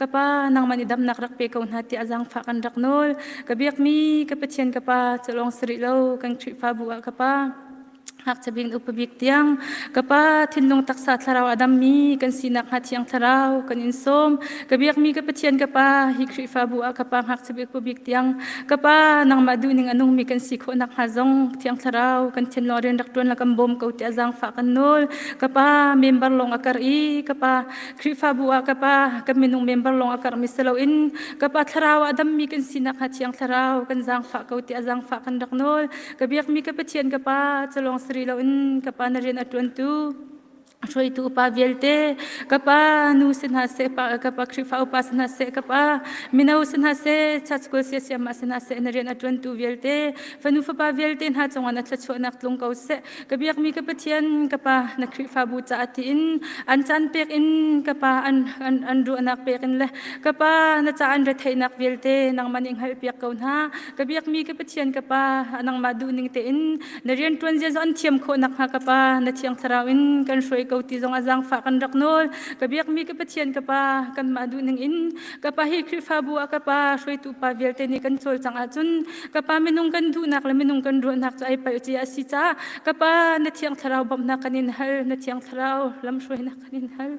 ka pa nangmah nih damnak rak pe ko hna tiah zaangfah kan rak nawl ka biakmi ka Pathian ka pa cu lawng si rih lo kan Khrihfabu ah ka pa ngakchia bik in upa bik tiang ka pa thinlung taksa thlarau a dammi kan sinak hnga thiang thlarau kan in sawm ka biakmi ka Pathian ka pa hi Khrihfabu ah ka pa ngakchia bik upa bik tiang ka pa nangmah duhning a nungmi kan si khawh nakhnga zong thiang thlarau kan thinlung rian rak ṭuan la kan bawm ko tiah zaangfah kan nawl ka pa member lawng a kar i ka pa Khrihfabu ah ka pa kan minung member lawng a karmi si loin ka pa thlarau ah dammi kan sinak hnga thiang thlarau kan zaangfah ko tiah zaangfah kan rak nawl Ka biakmi ka Pathian ka Pa calawng sari loin ka pa na rian a ṭuantu hruaitu upa vialte ka pa nu si hna seh pa ka pa Khrihfa upa si hna seh ka pa mino si hna seh church school sia siama si hna seh na rian a ṭuantu vialte fanu fapa vialte hna cungah na thluachuahnak tlung ko seh ka biakmi ka Pathian ka pa na Khrihfabu caah tiin an caan pek in ka pa an an an ruahnak pek in le ka pa na ca an retheihnak vialte nangmah nih hngalhpiak ko hna Ka biakmi ka Pathian ka Pa, nangmah duhning tein na rianṭuan zia zong an thiam khawh nakhnga ka Pa, na Thiang Thlarau in kan hruai ko ti zong a zaangfah kan rak nawl. Ka biakmi ka Pathian ka Pa, kanmah duhning in ka Pa hi Khrihfabu ah ka Pa hruaitu pa vialte nih kan cawlcangh ahcun ka Pa minung kan duhnak le minung kan ruahnak cu ai palh cia a si caah ka Pa na Thiang Thlarau bawmhnak kan in hal, na Thiang Thlarau lamhruainak kan in hal.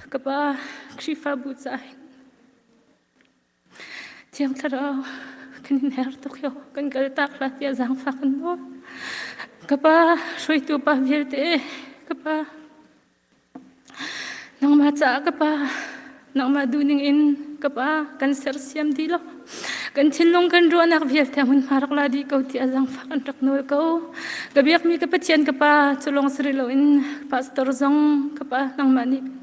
Ka pa Khrihfabu caah hin Thiang Thlarau kan in her tuk yo kan kal tak hlah tiah zaangfah kan nawl. Ka pa hruaitu pa vialte ka pa nangmah caah ka pa Nangmah duhning in ka pa kan sersiam dih lo. Kan thinlung kan ruahnak vialte hmunhma rak la dih ko tiah zaangfah kan rak nawl ko. Ka biakmi ka Pathian ka pa cu lawng si rih loin pastor zong ka pa nangmah nih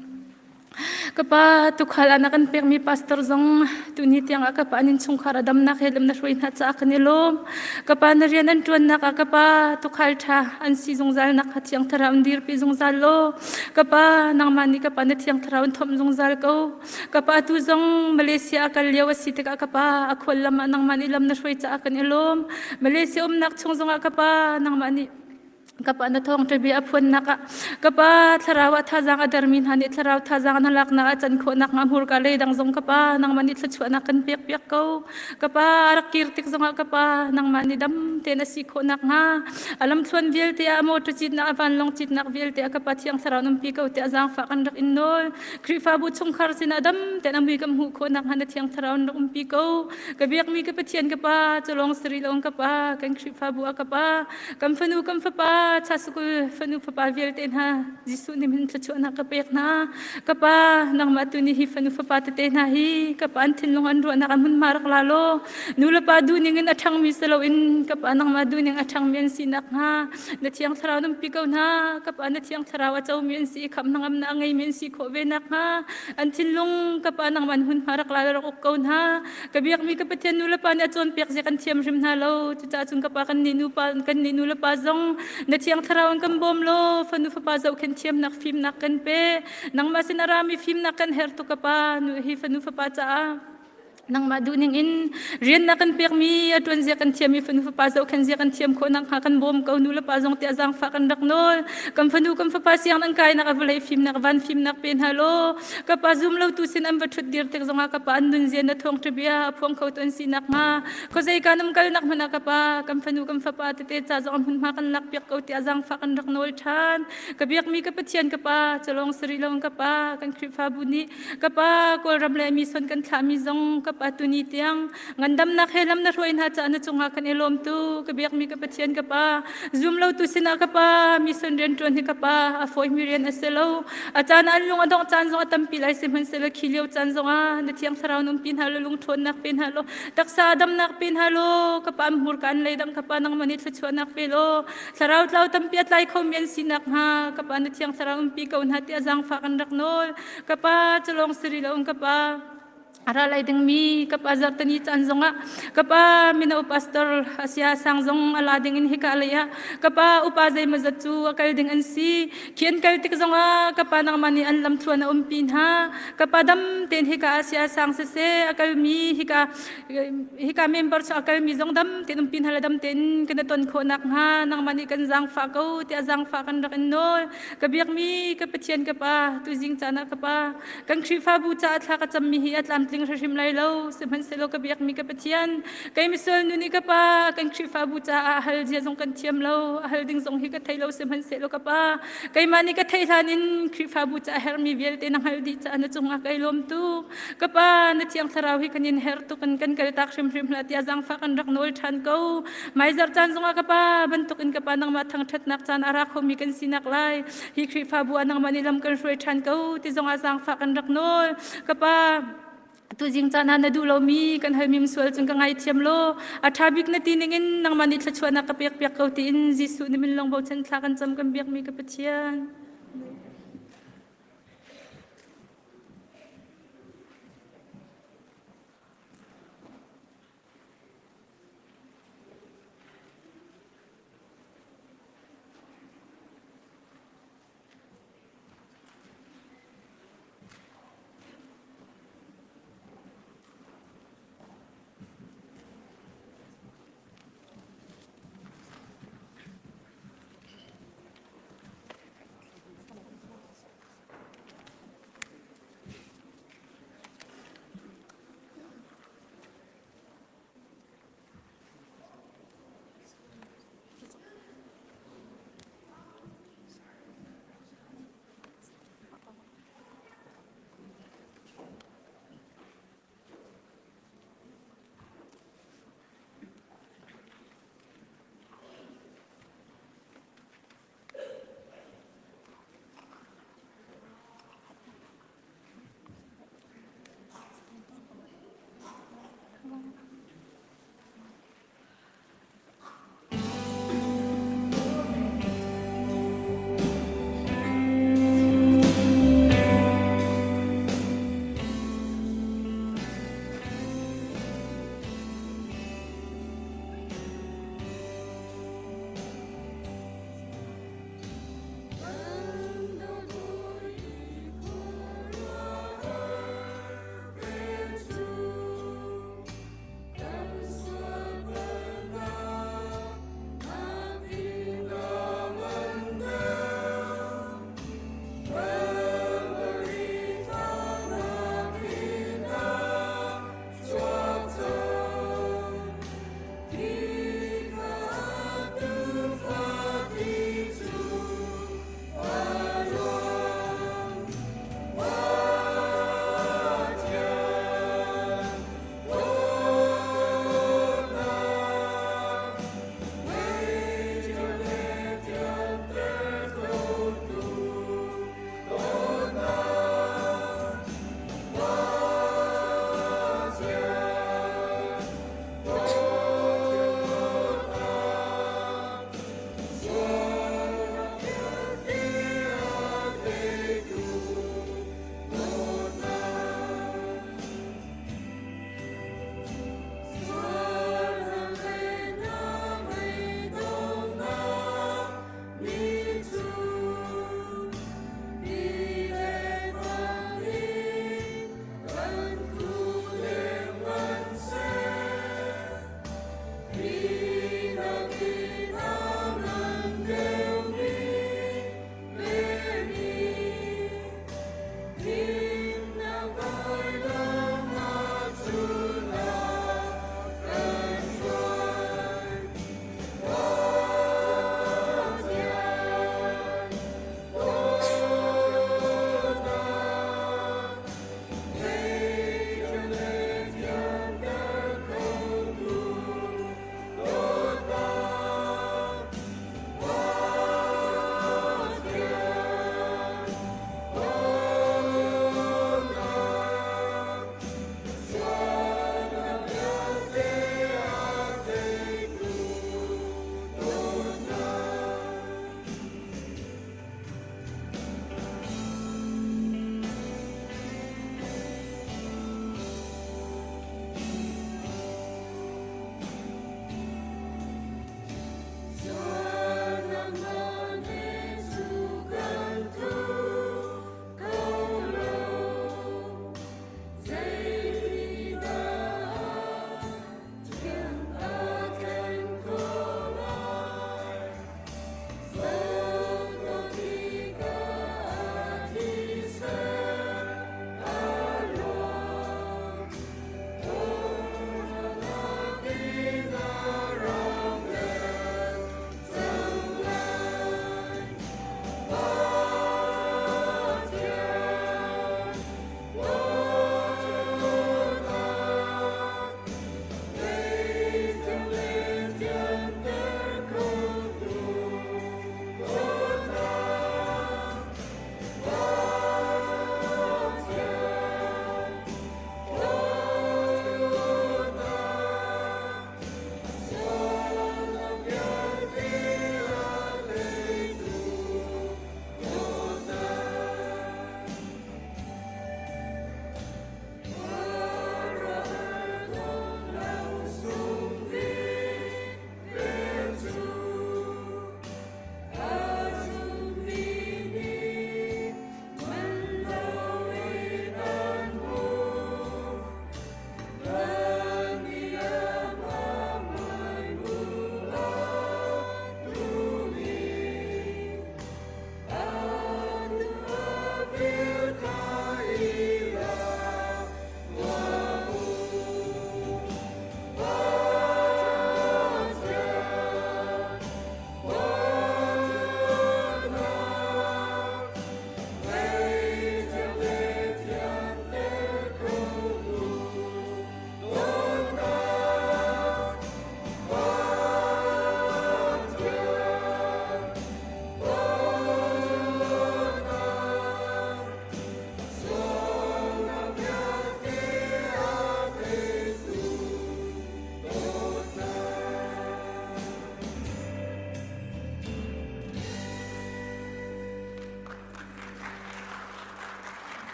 ka pa tukhal ah na kan pekmi pastor zong tuni tiang ah ka pa an innchungkhar a damnak he lam na hruai hna caah kan i lawm. Ka pa na rian an ṭuannak ah ka pa tukhal ṭha an si zungzal nak kha thiang thlarau in dirpi zungzal law Ka pa, nangmah nih ka pa na thiang thlarau in thomh zungzal ko. Ka pa tu zong Malaysia a kal lio a si tikah ka pa a khual lam ah nangmah nih lam na hruai caah kan i lawm. Malaysia umnak chung zongah ka pa nangmah nih ka pa na thawngṭha bia a phuannak ah ka pa thlarau ah thazaang a dermi hna nih thlarau thazaang na laknak ah can khawhnak hnga hmurka lei dang zong ka pa nangmah nih thluachuahnak kan pek piak ko. Ka pa a rak kir tik zongah ka pa nangmah nih dam tein a si khawh nakhnga a lamthluan vialte ah a motor citnak a vanlawng citnak vialte ah ka pa thiang thlarau numpi ko tiah zaangfah kan rak in nawl Khrihfabu chungkhar sinah dam tein a mui kan hmuh khawh nakhnga na thiang thlarau in rak umpi ko ka biakmi ka Pathian ka pa culawng sari lawng ka pa kan Khrihfabu ah ka pa kan fanu kan fapa chasukul fanu fapa vialte hna Jesuh nih min thluachuahnak ka pek hna. Ka pa, nangmah tu nih hi fanu fapa tete hna hi ka pa an thinlung an ruahnak a hmunhma rak la law nu le pa duhning in a ṭhangmi si loin ka pa nangmah duhning a ṭhangmi an si nakhnga na thiang thlarau numpi ko hna. Ka pa na thiang thlarau a comi an si i khamh hnangamnak a ngeimi an si khawh ve nakhnga an thinlung ka pa nangmah an hmunhma rak la rak uk ko hna. Ka biakmi ka Pathian nu le pa nih a cawnpiak zia kan thiam hrim hna lo. Cucaah cun ka pa kan nih nu pa kan nih nu le pa zong na thiang thlarau in kan bawm law fanu fapa zohkhenh thiamnak fimnak kan pe. Nangmah sin a rami fimnak kan herh tuk ka pa nu hi fanu fapa caah. Nangmah duhning in rian na kan pekmi a ṭuan zia kan thiam i fanu fapa zohkhenh zia kan thiam khawh nakhnga kan bawm ko. Nu le pa zong tiah zaangfah kan rak nawl. Kan fanu kan fapa siang nan kainak a vawlei fimnak van fimnak pe hna law ka pa zum lo tu sin an va ṭhut dir tik zongah ka pa an nun zia na thawngṭha bia a phuang kho tu an si nakhnga khuazei ka nam kal nak hmanh ah ka pa kan fanu kan fapa tete ca zong a hmunhma kan lak piak ko tiah zaangfah kan rak nawl ṭhan. Ka biakmi ka Pathian ka pa calong sari lo ka pa kan Khrihfabu nih Ka pa Kawlram le mission kan thlahmi zong ka pa tuni tiang ngandamnak he lam na hruai hna caah na cungah kan i lawm tu ka biakmi ka Pathian ka pa zum lo tu sinah ka pa mission rian ṭuan hi ka pa a fawimi rian a si lo a caan an lung a dongh caan zong a tampi lai sihmanhsehlaw khi lio caan zongah na thiang thlarau na umpi hna lo lung ṭhawnnak pe hna law taksa damnak pe hna law ka pa an hmurka an leidang ka pa nangmah nih thluachuahnak pe law thlarau tlau tampi a tlai khomi an si nakhnga ka pa na thiang thlarau umpi ko hna tiah zaangfah kan rak nawl Ka pa cu lawng si rih lo ka pa a ra lai dingmi ka pa zarhtani caan zongah ka pa mino pastor asia sang zong a la ding in hika lei ah ka pa upa zeimawzat cu a kal ding an si khi an kal tik zongah ka pa nangmah nih an lamthluan a umpi hna ka pa dam tein hika asia sang siseh a kalmi hika hika member cu a kalmi zong dam tein umpi hna le dam tein kan i ton khawh nakhnga nangmah nih kan zaangfah ko tiah zaangfah kan rak in nawl Ka biakmi ka Pathian ka Pa, tuzing caan ah ka Pa, kan Khrihfabu caah thla ka cammi hi a tlamtling hrimhrim lai lo. Sihmanhsehlaw ka biakmi ka Pathian, kei misual nu nih ka Pa, kan Khrihfabu caah a hal zia zong kan thiam lo, a hal ding zong hi ka thei lo. Sihmanhsehlaw ka Pa, keimah nih ka theih hlan in Khrihfabu caah herhmi vialte na hngalh dih caah na cungah kai lawm tuk. Ka Pa, na Thiang Thlarau hi kan in herh tuk in kan kaltak hrimhrim hlah tiah zaangfah kan rak nawl ṭhan ko. Maizarh caan zongah ka Pa bantuk in ka Pa nangmah thangṭhatnak caan a ra khomi kan sinak lai. Hi Khrihfabu ah nangmah nih lam kan hruai ṭhan ko ti zongah zaangfah kan rak nawl. Ka Pa, tuzing caan ah na duh lomi kan halmi sual cun ka ngaithiam law a ṭha bik na ti ningin nangmah nih thluachuahnak ka pek piak ko tiin Jesuh nih min lawng bochan thla kan cam kan biakmi ka Pathian.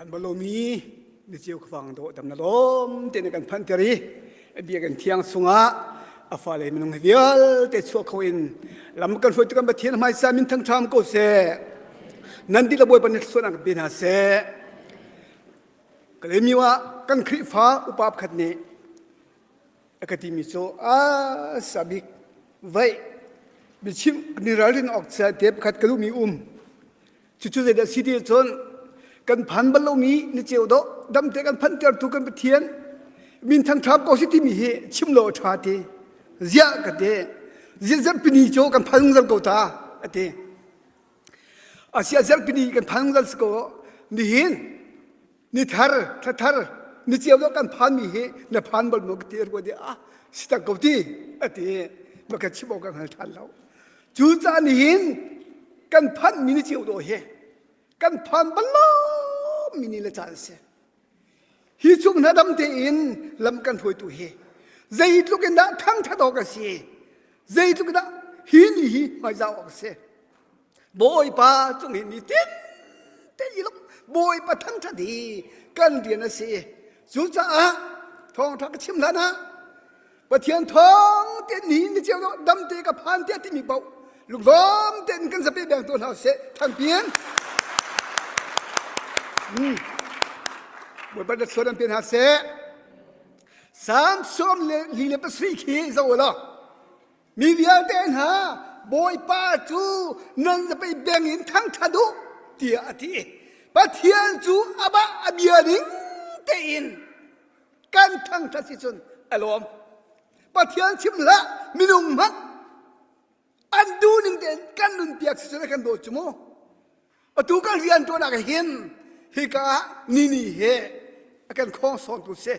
Phan bal lomi ni ceu khuavang dawh dam na lawm te na kan phanh ter i biakinn thiang chungah a fale minung vialte chuah kho in lam kan hruaitu kan Pathian hmaisa min thangṭham ko seh. Nan dihlak Bawipa nih thluachuahnak pe hna seh. Kalaymyo ah kan Khrihfa upa pakhat nih a ka timi cu a sabik vaih biachim ni ralrin awk te pakhat ka duhmi um Cucu zeidah si ti cun kan phan bal lomi ni ceu dawh damte kan phantertu kan Pathian min thangṭha ko si timi hi chim lo a ṭha ti. Ziah ka ti. Ziah zarhpini cu kan phan zungzal ko ta a ti. Asiah zarhpini kan phan zungzal si ko nihin ni thar thla thar ni ceu dawh kan phanmi hi na phan bal maw ka ti rua di ah si tak ko ti a ti. Ma ka chim awk ka hngal ṭhan lo. Cu caan nihin kan phanmi ni cio dawh hi kan phan bal lomi ni le caan a si. Hi chung hna dam tein lam kan hruaitu hi zeitluk in dah thangṭhat awk a si, zeitluk in dah hi ni hi hmaizah awk a si. Bawipa cung hi ni tin te i lawmh Bawipa thangṭhat hi kan rian a si. Cucaah thawngṭha ka chim hlan ah Pathian thawng te ni ni cio dam te ka phan te timi paoh lunglawm tein kan zapi beng tu hna seh thangpian Bawipa na suan an pe hna seh Sam sawm le li le pasarih khi zo law mi vialte hna Bawipa cu nan zapi beng in thangṭhat u tiah a ti Pathian cu amah a bia ning tein kan thangṭhat si cun a lawm Pathian chim hlah minung hmanh an duh ning tein kan nun piak si cun a kan dawt cu mu atu kan rian ṭuan ah hin hika ah ni ni he a kan khawng sawntu si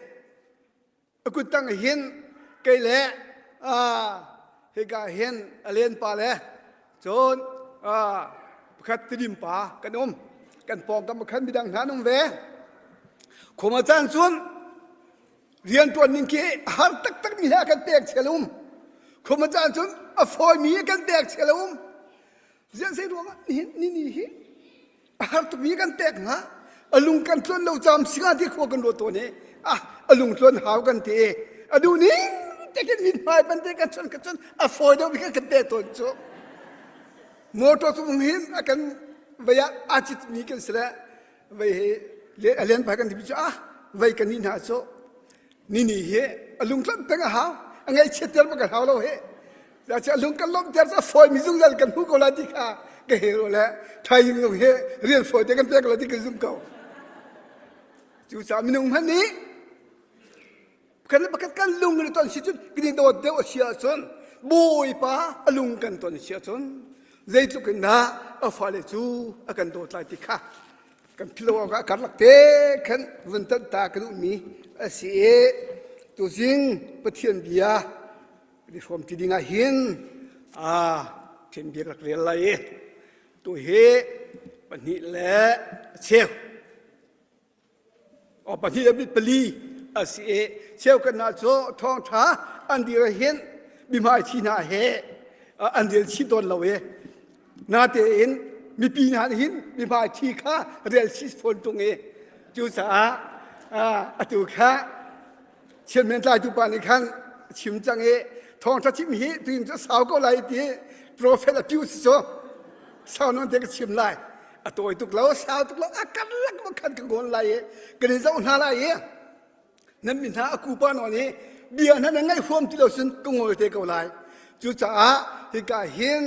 a kut tang hin kei le hika hin a len pa le Cun pakhat tidim pa kan um. Kan pawngkam khan midang hna an um ve. Khuma caan cun rianṭuan ning khi a har taktak mi he a kan pek chel um. Khuma caan cun a fawimi a kan pek chel um. Ziah zei ruangah nihin ni ni hi a har tukmi kan pek hnga a lung kan tluan lo cam singa ti khua kan ruat tawn i ah a lung tluan hau kan ti a duh ning tekin min hmai ban te kan chon ka chon a fawi deuh mi kan kan pek tawn cu motor cung hin a kan vei ah aa cit mi kan si le vei he a len pai kan ti cu ah vei kan ni hna cu ni ni hi a lung tluan peng a hau a ngaihchiat ter kan hau lo he a lung kan lawmhter cu a fawimi zungzal kan hmu ko lai ti kha ka hero le thaizing zong hi rian fawi te kan pek lai ti ka zum ko cucaah minung hmanh nih pakhat le pakhat kan lung kan i ton si cun kan i dawt deuh a si ahcun bawipa a lung kan ton si ahcun zeitluk in dah a fale cu a kan dawt lai ti kha kan philo awk ah karlak te khan vun tanh ta ka duhmi a si i tuzing Pathian bia kan i hrawm ti ding ah hin a ṭhen bia rak rel lai i tu hi pahnih le cheu o pahnih le pali a si i cheu kan hna cu thawngṭha an dir hin bihmai thi hna he an rel chih tawn lo i natein mipi hna nih hin mihmai thi kha rel chih fawn ṭung i cucaah atu kha Chianmen tlaitu pa nih khan a chim cang i thawngṭha chim hi tuin cu sau ko lai ti profet a piu si cu sau nawn te ka chim lai a tawi tuk lo sau tuk lo a karlak ma khan ka ngawn lai i kan i zoh hna lai i nan mi hna a kupa nawn i bia hna na ngaih huam ti lo cun ka ngol te ko lai cucaah hika hin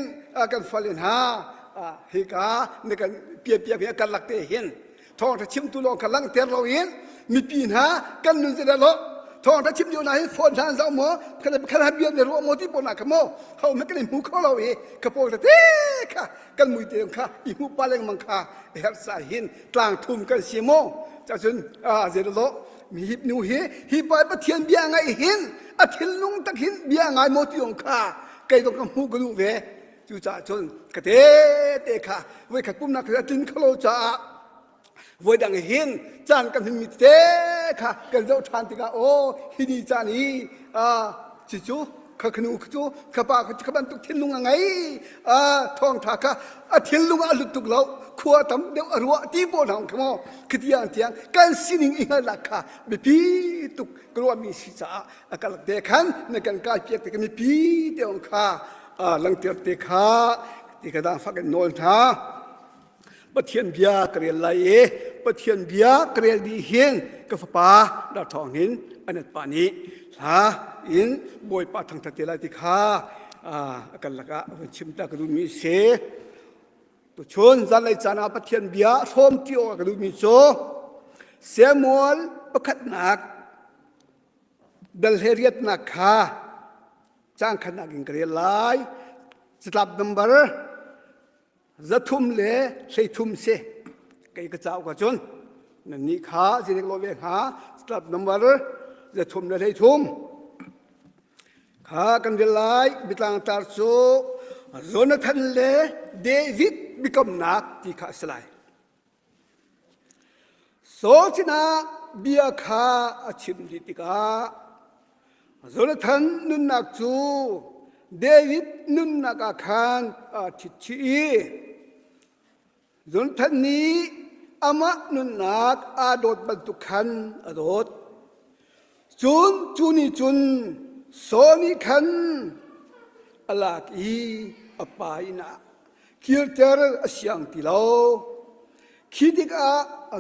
kan fale hna hika na kan piapiak hi a karlak te hin thawngṭha chimtu lawng kha langhter loin mipi hna kan nun zeidah lo thawngṭha chim lio hna hin phone hna an zoh maw khan ha bia ne ruah maw ti pawl na kha maw ho hmanh kan i hmu kho lo i ka pawl tete kha kan mui te kha i hmu pa lengmang kha herh sa hin tlang thum kan si maw cacun zeidah lo mi hip nu hi hi pa pathian bia ngai hin a thinlung tak hin bia ngai maw ti ong kha kei dong ka hmu ka duh ve Cucaah cun ka tete kha voikhat pumnak a tlin kho lo caah voidang hin caan kan hmanmi tete kha kan zoh ṭhan tikah aw hi ni caan hi cucu. Kha khanu cu kha pa kha bantuk thinlung a ngei. A thawngtha kha a thinlung ah a lut tuk lo. Khua tam deuh a ruah ti pawl hna kha maw khitiang tiang kan sining i hngalhnak kha biapi tuk ka ruahmi si caah a kalak te khan na kan kai piak te mipi te kha langter te kha ti ka dang fak in nawl hna. Pathian bia ka rel lai i Pathian bia ka rel dih hin ka fapa dar thawng hin an pa nih hla in Bawipa thangthat te lai ti kha a kan lakah a chim ta ka duhmi si. Tuchun zanlei caan ah Pathian bia hrawm ti awk ka duhmi cu Samuel pakhatnak dal he riatnak kha caang khatnak in ka rel lai. Catlap number 333 si kei ka cauk ahcun nannih kha zinek lo ve hnga catlap number 333 kha kan rel lai bitlang tar cu Jonathan le David biakamnak ti kha a si lai Saul sinah bia kha a chim dih tikah Jonathan nunnak cu David nunnak ah khan aa ṭhitchih i Jonathan nih amah nunnak aa dawt bantuk khan a dawt. Cun cu nih cun Saul nih khan a lak i a pa inn ah kirter a siang ti lo. Khi tikah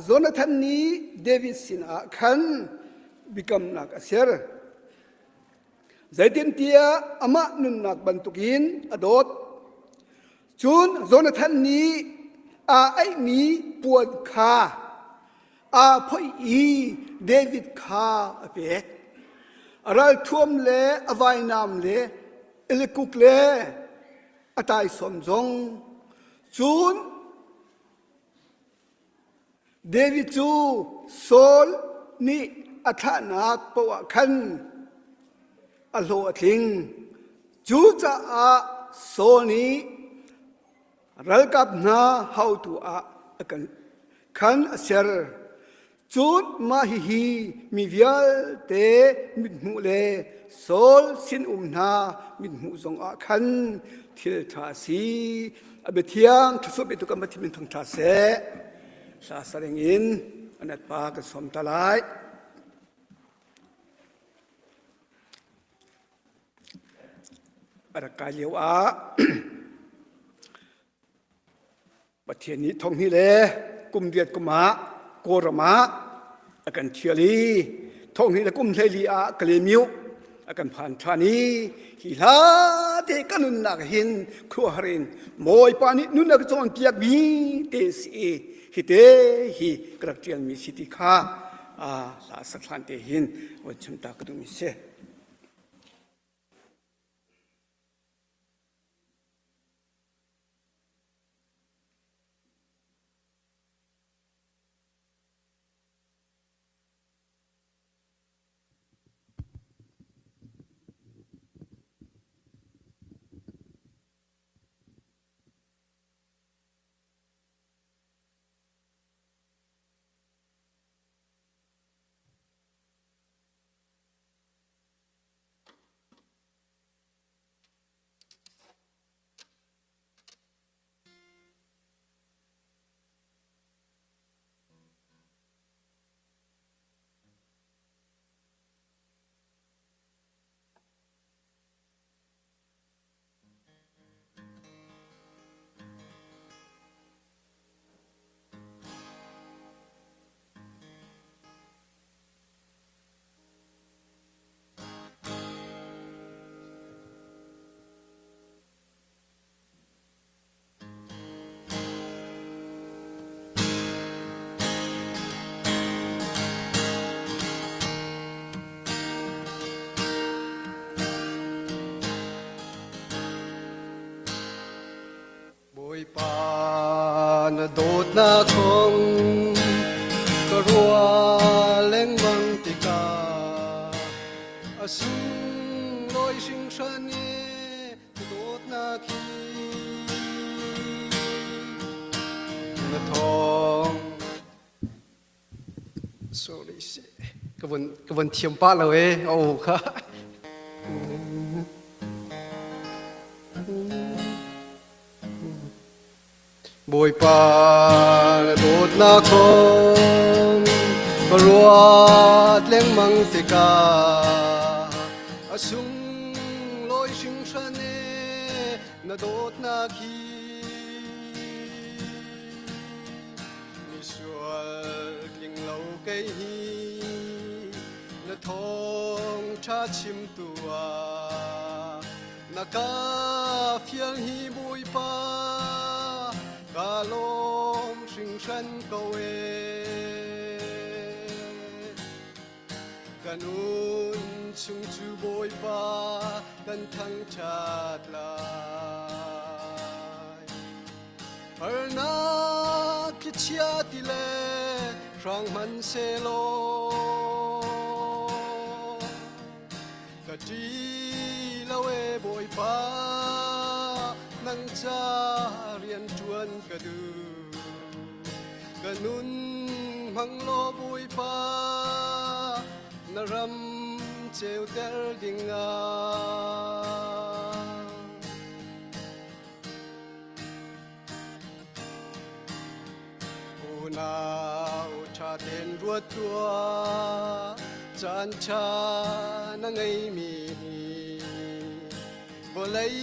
Jonathan nih David sinah khan biakamnak a ser. Zeitintiah amah nunnak bantukin a dawt. Cun Jonathan nih aa aihmi puan kha aa phoih i David kha a pek. A ralthuam le a vainam le elikuk le a taisawm zong. Cun David cu Saul nih a thlahnak paoh ah khan a hlawh a tling. Cucaah Saul nih ralkap hna haotu ah a kan khan a ser. Cun mah hihi mi vialte mithmuh le Saul sinum hna mithmuh zongah khan thil ṭha a si. A biathiang ṭhasuah petu kan Pathian min thangṭha seh. Hla sareng in an pa kan sawm ta lai. A rak kai lio ah Pathian nih thonghnih le kum riat kum ah Kawlram ah a kan ṭhial i thonghnih le kum 14 ah Kalaymyo a kan phan ṭhan i hi hla te ka nunnak hin khuaruahhar in Bawipa nih nun a ka cawnpiak mi te si i hi te hi ka rak ṭialmi si ti kha hla sak hlan te hin von chim ta ka duhmi si. Bawipa na dawtnak kong ka ruah lengmang tikah a sunglawi hringhran i na dawtnak hi na thawng sorry ka von ka von thiam pah lo e o kha. Bawipa na dawtnak kong ka ruat lengmang tikah a sunglawi hringhran e na dawtnak hi misual tling lo kei hi na thawngṭha chimtu ah Na ka fial hi Bawipa ka lawm hringhran ko ee. Ka nun chung cu Bawipa kan thangṭhat lai. Harnak thlichia ti le hrang hmanhsehlaw Ka ṭi lo e Bawipa, nang ca rian ṭuan ka duh. Ka nun hmang law Bawipa, na ram ceuter dingah. Unau ṭha tein ruat tuah, caan ṭha na ngeimi hi vawlei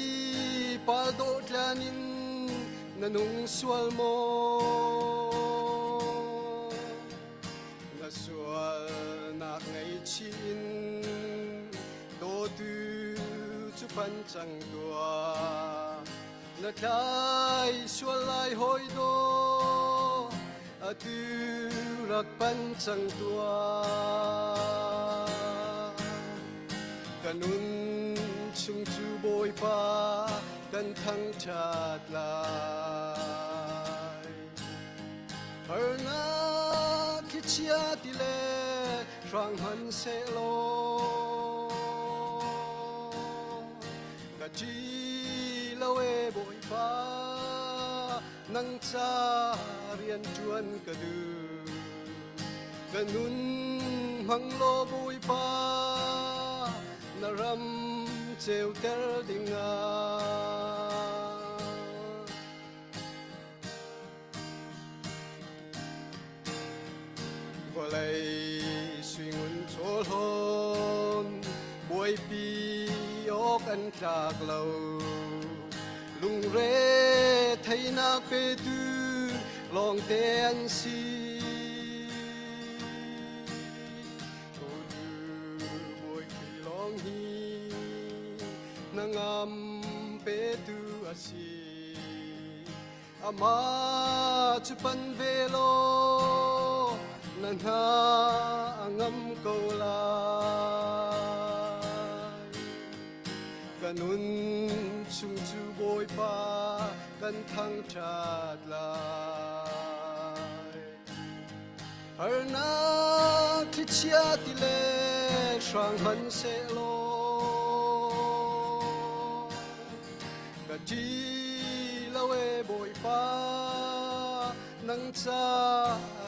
pal dawh tlan in na nung sual maw? Na sualnak ngaihchih in dawtu cu pan cang tuah. Na tlai sual lai hawi daw atu rak pan cang tuah. Ka nun chung cu Bawipa kan thangṭhat lai. Harnak thlichia ti le hrang hmanhsehlaw Ka ṭi lo e Bawipa, nang ca rian ṭuan ka duh. Ka nun hmang law Bawipa, na ram ceuter dingah. Vawlei suingun chawhlawn buaipi awk an tlak lo. Lungre theinak petu lawngte an si. Thotu Bawi Khrih lawng hi hnangam petu a si. Amah cu pan ve law na hna a ngam ko lai. Ka nun chung cu Bawipa kan thangṭhat lai. Harnak thlichia ti le hrang hmanhsehlaw Ka ṭi lo e Bawipa, nang ca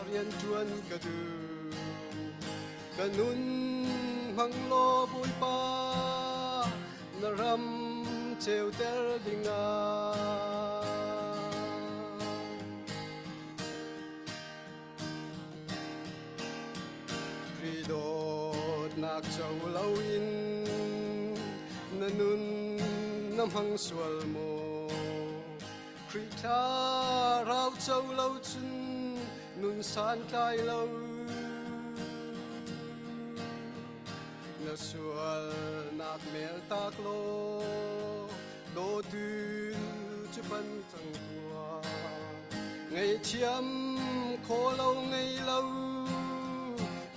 rian ṭuan ka duh. Ka nun hmang law Bawipa, na ram ceuter dingah. Khrih dawtnak co loin na nun na hmang sual maw? Khrih thlarau co lo cun nun santlai lo. Na sualnak mel tak law dawtu cu pan cang tuah. Ngaihthiam kho lo ngei lo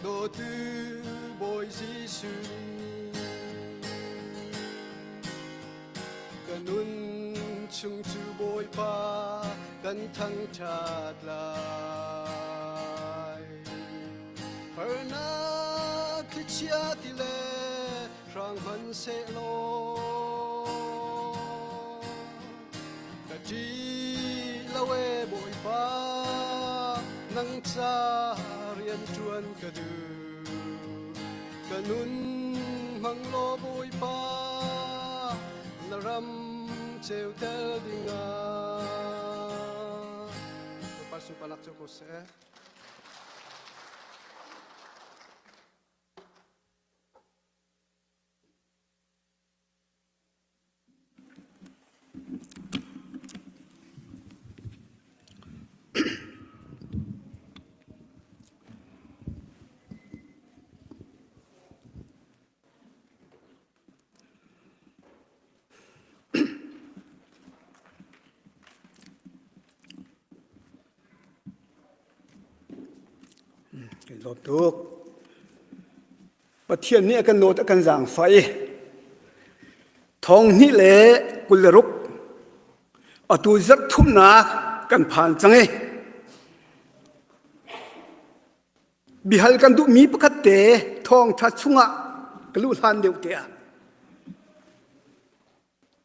dawtu Bawi Jesuh ka nun chung cu Bawipa kan thangṭhat lai. Harnak thlichia ti le hrang hmanhsehlaw Ka ṭi lo e Bawipa, nang ca rian ṭuan ka duh. Ka nun hmang law Bawipa, na ram ceuter dingah. sunparnak cio ko seh. Kan lawm tuk. Pathian nih a kan dawt a kan zaangfah i thong hnih le 26 atu zarh thumnak kan phan cang i bihal kan duhmi pakhat te thawngṭha chungah ka luh hlan deuh te ah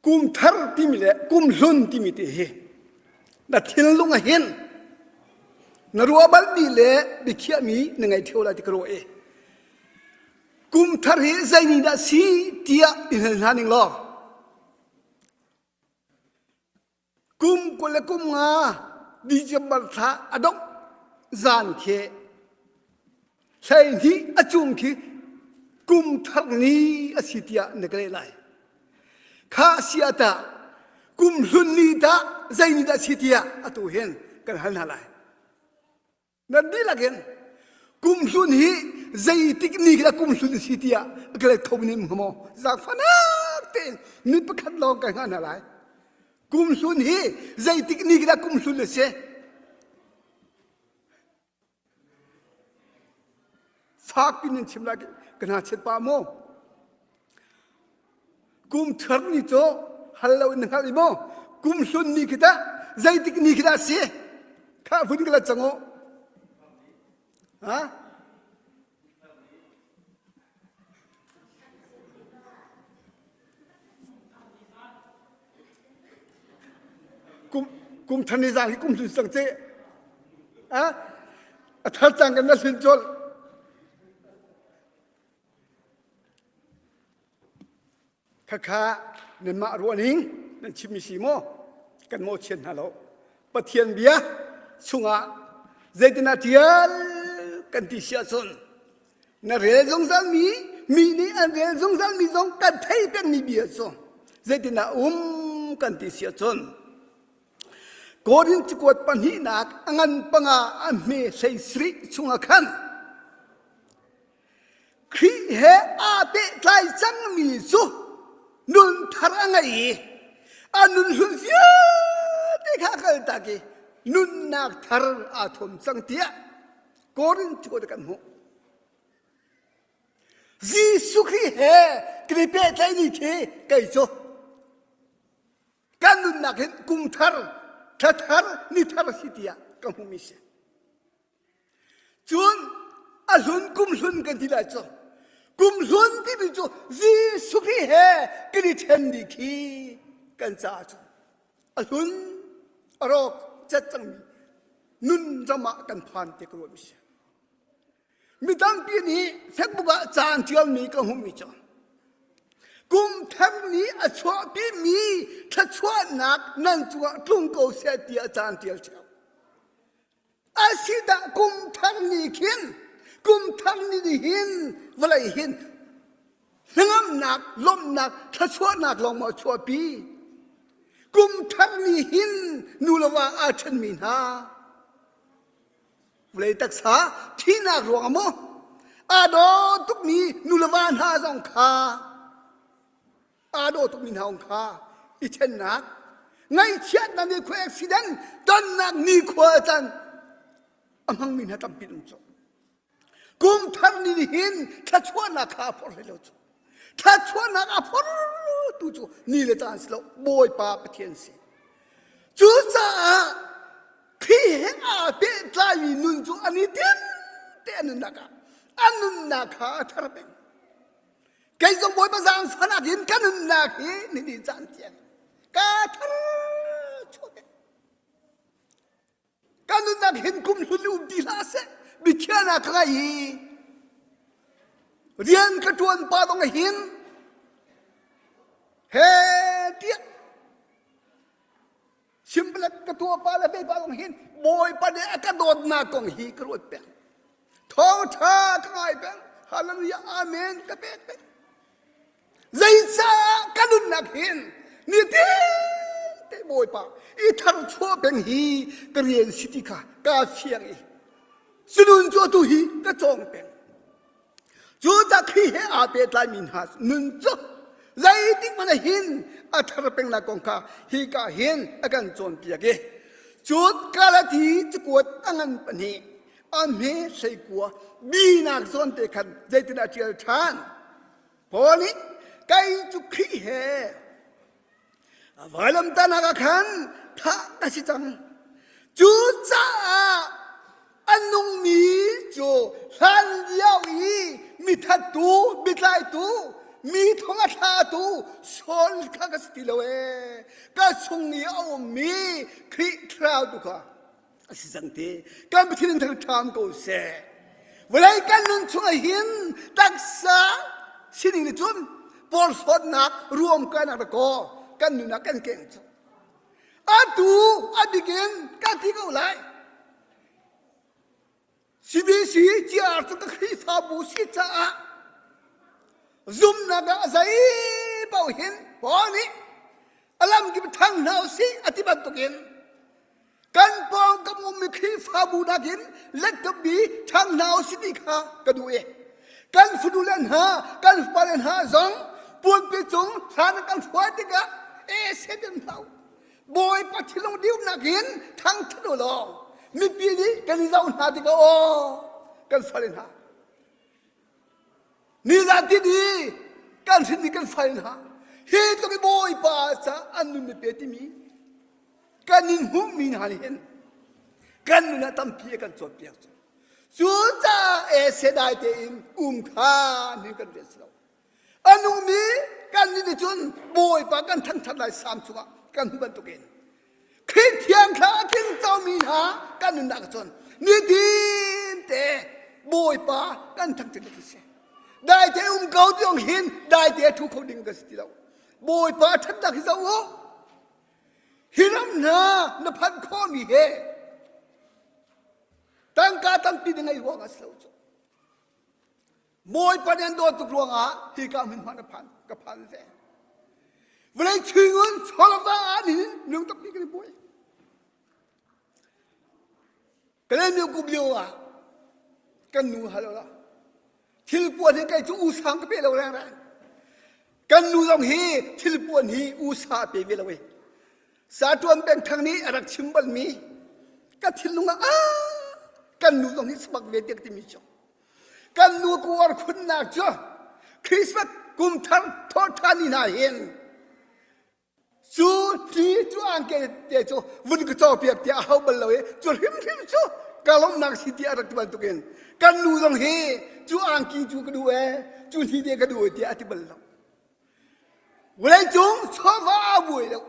kum thar timi le kum hlun timi te hi na thinlung ah hin na ruah balmi le biakhiahmi na ngei theo lai ti ka ruah i kum thar hi zei ni dah si tiah i hal hna ning law Kum 20 le kum nga December thla a dongh zan khi 12 a cung khi kum thar ni a si tiah na ka leh lai. Kha si ah tah kum hlun ni tah zei ni dah si tiah atu hin kan hal hna lai. Nan dihlak in kum hlun hi zeitik ni khi dah kum hlun a si tiah a ka let kho nih hnga maw? Zaangfahnak tein mi pakhat lawng ka hngah hna lai. Kum hlun hi zeitik ni khi dah kum hlun a si? Fakpi nan chim lai ka hna chet pah maw? Kum thar ni cu hal lo in na hngalh i maw? Kum hlun ni khi tah zeitik ni khi dah a si? Khah vun ka la cang u. Ha? Kum kum thar ni zang hi kum hlun cang ce. Ha? A thar cang kan na hlun colh. Khakha nanmah ruahning nan chimmi si maw? Kan mawhchiat hna lo. Pathian bia chungah zeitinah ṭial kan ti si ahcun na rel zungzalmi mi nih an rel zungzalmi zong kan thei pengmi bia cu zeitinah um kan ti si ahcun Korin cakuat pahnihnak a ngan panga a hme hlei sarih chungah khan Khrih he aa pehtlai cangmi cu nun thar a ngei i a nun hlun vialte kha a kaltak i nunnak thar aa thuam cang tiah Korin cakuat ah kan hmuh. Jesuh Khrih he kan i pehtlaih ni khi kei cu kan nunnak hin kum thar, thla thar, ni thar a si tiah ka hmuhmi si. Cun a hlun kum hlun kan ti lai cu. Kum hlun timi cu Jesuh Khrih he kan i ṭhen dih khi kan caah cu a hlun a rawk cet cangmi nun ram ah kan phan te ka ruahmi si. Mi tampi nih Facebook ah ca an ṭialmi ka hmuhmi cu kum thar nih a chuahpimi thluachuahnak nan cungah tlung ko seh tiah ca an ṭial ṭheo. Asidah kum thar ni khin kum thar ni nih hin vawlei hin hnangamnak lawmhnak thluachuahnak lawng maw a chuahpi kum thar ni hin nu le va aa ṭhenmi hna vawlei taksa thihnak ruangah maw aa daw tukmi nu le va hna zong kha aa daw tukmi hna ong kha i ṭhennak ngaihchiatnak nikhua accident tonnak nikhua can a hmangmi hna tampi um cu kum thar ni hin thluachuahnak kha a phor hlei lo cu thluachuahnak a phor tu cu ni le caan si lo bawipa pathian si cucaah Khrih he aa pehtlaimi nun cu an i tin te an nunnak ah an nunnak kha a thar peng Kei zong Bawipa zaangfahnak in ka nunnak hi nini caan tiang ka thar chuak ka nunnak hin kum hlun um ti hlah seh biakhiahnak ka ngei i rian ka ṭuan pa dong hin he tiah Simple ka tuah pa le ve pa zong hin Bawipa nih a ka dawtnak kong hi ka ruat peng. Thawngṭha ka ngai peng. Hallelujah, amen ka pek peng. Zeicah ka nunnak hin nitin te Bawipa i tharchuah peng hi ka rian si ti kha kaa fiang i cu nun cu atu hi ka cawng peng. Cu ca Khrih he aa pehtlaimi hna nun cu zeitik hmanh ah hin a thar pengnak kong kha hika hin a kan cawnpiak i cu Galati cakuat a ngan pahnih a hme hleikua binak zawn te khan zeitin a ṭial ṭhan. Paul nih kei cu Khrih he vailamtahnak ah khan thah ka si cang. Cucaah a nungmi cu hlan lio i mithattu, biatlaitu, mi thong a thlatu Saul kha ka si ti lo ee. Ka chung i a ummi Khrih Thlarau tu kha a si cang ti kan Pathian in thangṭham ko seh vawlei kan nun chungah hin taksa sining nih cun porhlawtnak ruamkainak da kaw kan nun ah kan keng cu atu a bikin kan ti ko lai CBC GR cu ka Khrihfabu si caah zumnak ah zei paoh hin Paul nih a lamkip thang hna usih a ti bantukin kan pawngkam ummi Khrihfabu nakin lettummi ṭhang hna usih ti kha ka duh i kan fanu le hna kan fapale hna zong pulpi cung hlan kan hruai tikah e setem hlah u Bawipa thinlung diumnak in thangṭhat u law mipi nih kan i zoh hna tikah aw kan fale hna nizan ti ni kan hrinmi kan fale hna hi tluk i Bawipa ca an nun mi pe timi kan in hmuhmi hna nih hin kan nun ah tampi a kan cawnpiak cu cucaah e sedai tein um kha nin kan rian si lo A nungmi kan nih cun Bawipa kan thangṭhat lai sam chungah kan hmu bantukin Khrih thiang thla a tling comi hna kan nunnak cun nitin te Bawipa kan thangṭhat ti si. Daite um ko tiang hin daite a ṭhu kho ding ka si ti lo. Bawipa ṭhatnak hi zoh u. Hi ram hna na phanh khawhmi he tangka tampi na ngeih ruangah si lo cu. Bawipa nih an dawt tuk ruangah hika hmun hmanh a phan ka phan ve. Vawlei chungun chawlava ah nihin nung takpi kan i buai. Kalen kum lio ah kan nu halo la. Thil puan hi kei cu usang ka pe lo reng reng. Kan nu zong hi thil puan hi usa pe ve lo e. Satuan Peng Thang nih a rak chim balmi ka thinlung ah ah kan nu zong hi sabak ve tiak timi cu Kan nu kuar khunnak cu Christmas kum thar thawhṭhan ni hna hin cu ti cu angke te cu vun ka cawpiak tiah a hau bal lo i cu hrimhrim cu ka lawmhnak si tiah a rak ti bantukin kan nu zong hi cu angki cu ka duh ee cu hni te ka duh ee tiah a ti bal lo. Vawleicung chawva a buai lo.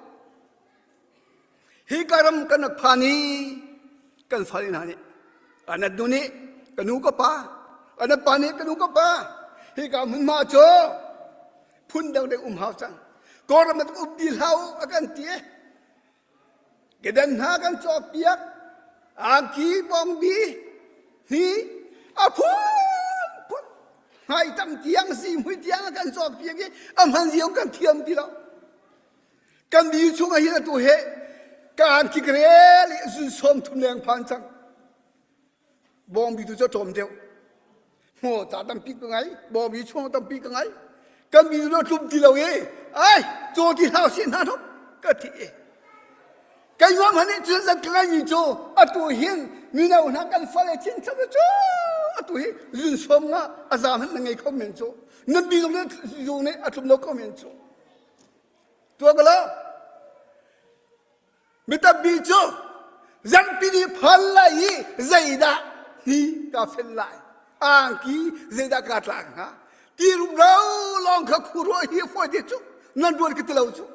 Hi ka ram kan rak phan i kan fale hna nih anat nu nih ka nu ka pa anat pa nih ka nu ka pa hi ka hmunhma cu phun dangdang um hau cang Kawlram ah um ti hlah u a kan ti kedan hna kan cawkpiak angki bawngbi hi a phunphun hmaitam tiang zihmui tiang a kan cawkpiak i a hman zio kan thiam ti lo kan bi chung ah hin atu he ka angki rel i zun sawm thum leng phan cang Bawngbi tu cu a tlawm deuh. Hmaw ca tampi ka ngai, bawngbi chuang tampi ka ngai. Kan bi cu tlum ti lo i, ai, caw ti hau si hna no ka thi i. Keimah hmanh nih cun zat ka ngaimi cu atu hin mino hna kan fale chinchap cu atu hi zun sawm nga a za hmanh na ngei kho men cu nan bi zong nih a tlum lo kho men cu tuah ka lo Mi tampi cu zarhpi ni phan lai i zeidah ni ka fel lai angki zeidah ka tlak hnga ti rumro lawng kha khuaruah hi a fawi te cu nan ruat ka ti lo cu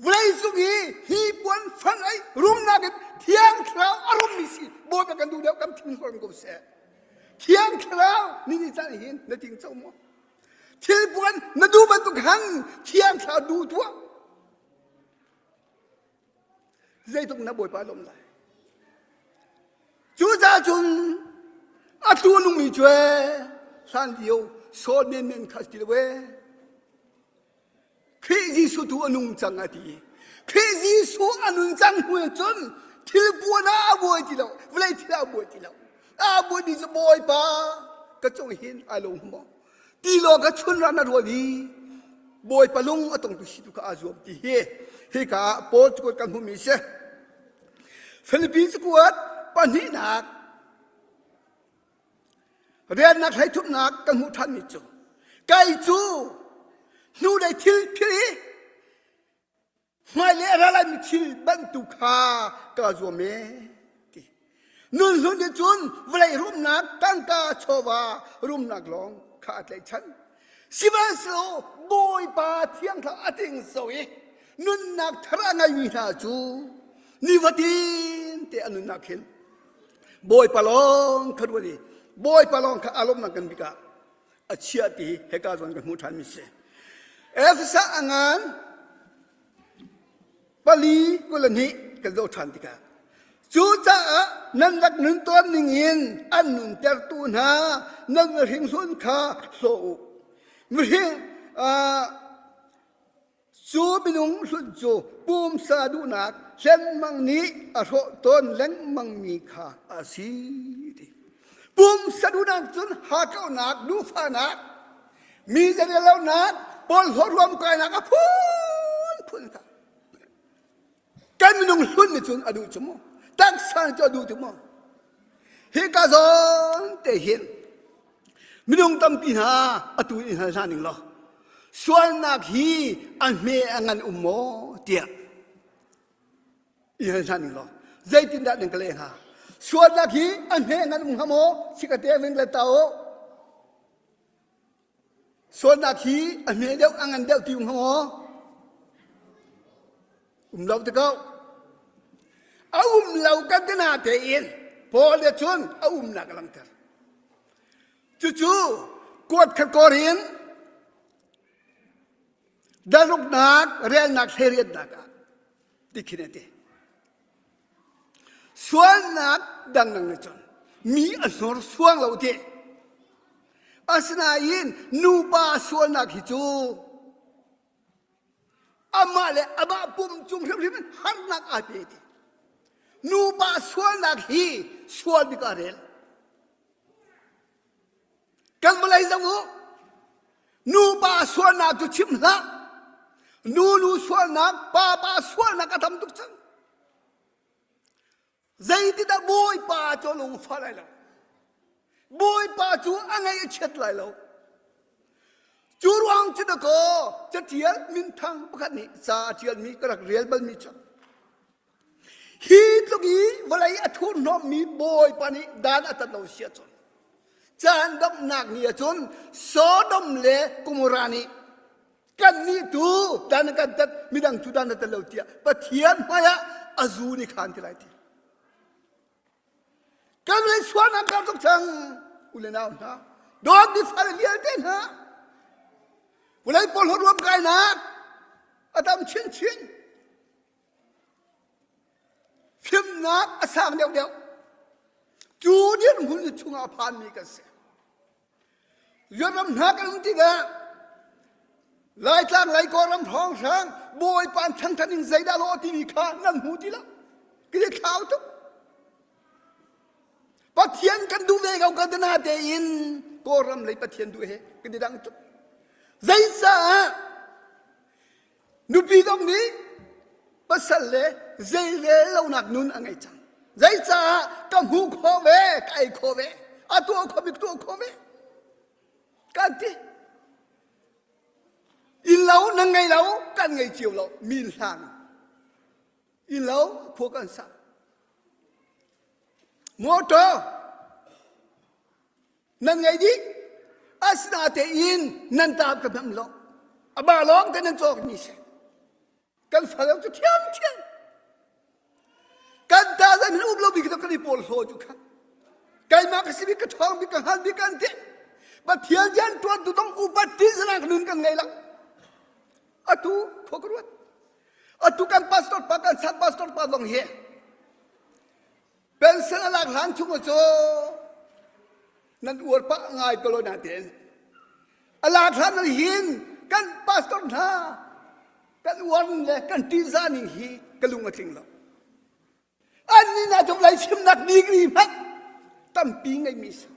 vawlei cung i hi puan fang ai rumnak in thiang thlarau a rummi si bawipa kan duh deuh kan thin hor ko seh thiang thlarau ni ni caan hin na ting co maw Thilpuan na duh bantuk han thiang thlarau duh tuah. Zeitluk na Bawipa lawm lai. Cucaah cun atu a nungmi cu hlan lio Saul menmen kha ti lo ee. Khrih Jesuh tu a nung cang a ti. Khrih Jesuh a nun cang hnu cun thil buan ah a buai ti lo, vawlei thil ah a buai ti lo. A buaimi cu Bawipa ka cung hin ai lo maw? Ti law ka chun ran a rual i Bawipa lung a tongtu si tu kha aa zuam ti hi hika ah Paul cakuat kan hmuhmi si. Filipi cakuat pahnihnak riannak hleithumnak kan hmuh ṭhanmi cu kei cu hnulei thil phil i hmailei a ra laimi thil bantuk kha kaa zuam e ti. Nun hlun nih cun vawlei rumnak tangka chawva rumnak lawng kha a tlaihchan. Sihmanhsehlaw Bawipa thiang thlarau a ting so i nunnak thar a ngeimi hna cu nifatin te a nunnak hin Bawipa lawng kha ruat i Bawipa lawng kha aa lawmnak kan bik ah a chiah ti hika zawn kan hmuh ṭhanmi si. Efesa a ngan pali 22 kan zoh ṭhan tikah cucaah nan rak nun tawn ning in an nuntertu hna nan mihring hlun kha hlaw u. Mihring Cu minung hlun cu pumsa duhnak lengmang nih a hrawh tawn lengmangmi kha a si. Ti. Pumsa duhnak cun hakkauhnak, duhfahnak, mi zeirellonak, porhlawt ruamkainak a phunphun kha kan minung hlun nih cun a duh cu mu taksa nih cu a duh cu mu hika zawn te hin Minung tampi hna atu in hal hna ning law sualnak hi a hme a ngan um maw tiah i hal hna ning law zeitindah nan ka leh hnga? Sualnak hi a hme a ngan um hnga maw? Sikate ving le ta u. Sualnak hi a hme deuh a ngan deuh ti um hnga maw? Um lo ti ko. A um lo kan ti na tein Paul nih cun a umnak a langhter. Cucu kuat khat kawr in daluknak relnak hleriatnak ah ti khin a ti. Sualnak dangdang nih cun mi a hnorsuang lo ti. Asinain nupa sualnak hi cu amah le amah pum cung hrimhrim in harnak aa pe ti. Nupa sualnak hi sual bik ah rel. Kan vawlei zoh u. Nupa sualnak cu chim hlah. Nunu sualnak, papa sualnak a tam tuk cang. Zeitindah Bawipa cu a lungfah lai lo? Bawipa cu a ngaih a chiat lai lo. Cu ruang cu dakaw catial minthang pakhat nih ca a ṭialmi ka rak rel balmi cu hi tluk i vawlei a thurhnawmmi Bawipa nih dan a tat lo si ahcun caan donghnak ni ahcun Sodom le Gomorrah nih kannih tu dan kan tat midang cu dan na tat lo tiah Pathian hmaiah a zu nih khan ti lai ti kan lei sualnak kar tuk cang u le nau hna dawt mi fale vialte hna vawlei pawl ruam kainak a tam chinchin fimnak a sang deuhdeuh cu dirhmun chungah a phanmi kan si Ram hna kan um tikah Laitlang lei Kawlram hrawnghrang Bawipa an thangthat ning zeidah lawh timi kha nan hmu ti lo. Kili thlau tuk. Pathian kan duh ve ko kan na tein Kawlram lei Pathian duh he kan i dang tuk. Zeicaah Nupi zong nih pasal le zeirel lonak nun a ngei cang. Zeicaah ka hmuh khawh ve, ka ei khawh ve, a tuah khawh bik tuah khawh ve. Kan ti. Inn lo nan ngei lo, kan ngei cio lo, min hlang. Inn lo khua kan sa. Motor Nan ngei dih. Asinatein nan taap ka hmang lo. A ba lawng te nan cawk mi si. Kan falo cu thiam thiam. Kan ta zan hin um lo bik kan i pawl hlaw cu kha. Keimah ka si bik ka ṭhawng bik ka hngal bik kan ti. Pathian rian ṭuan tu dong upat ti zanak nun kan ngei lo. Atu khua ka ruat. Atu kan pastor pa kan san pastor pa zong hi pension a lak hlan chung cu nan uar pah ngai ko lo na tein a lak hlan hin kan pastor hna kan uar le kan ṭihzah ning hi ka lung a tling lo. Annih hna cu vawlei fimnak degree hmanh tampi ngeimi si.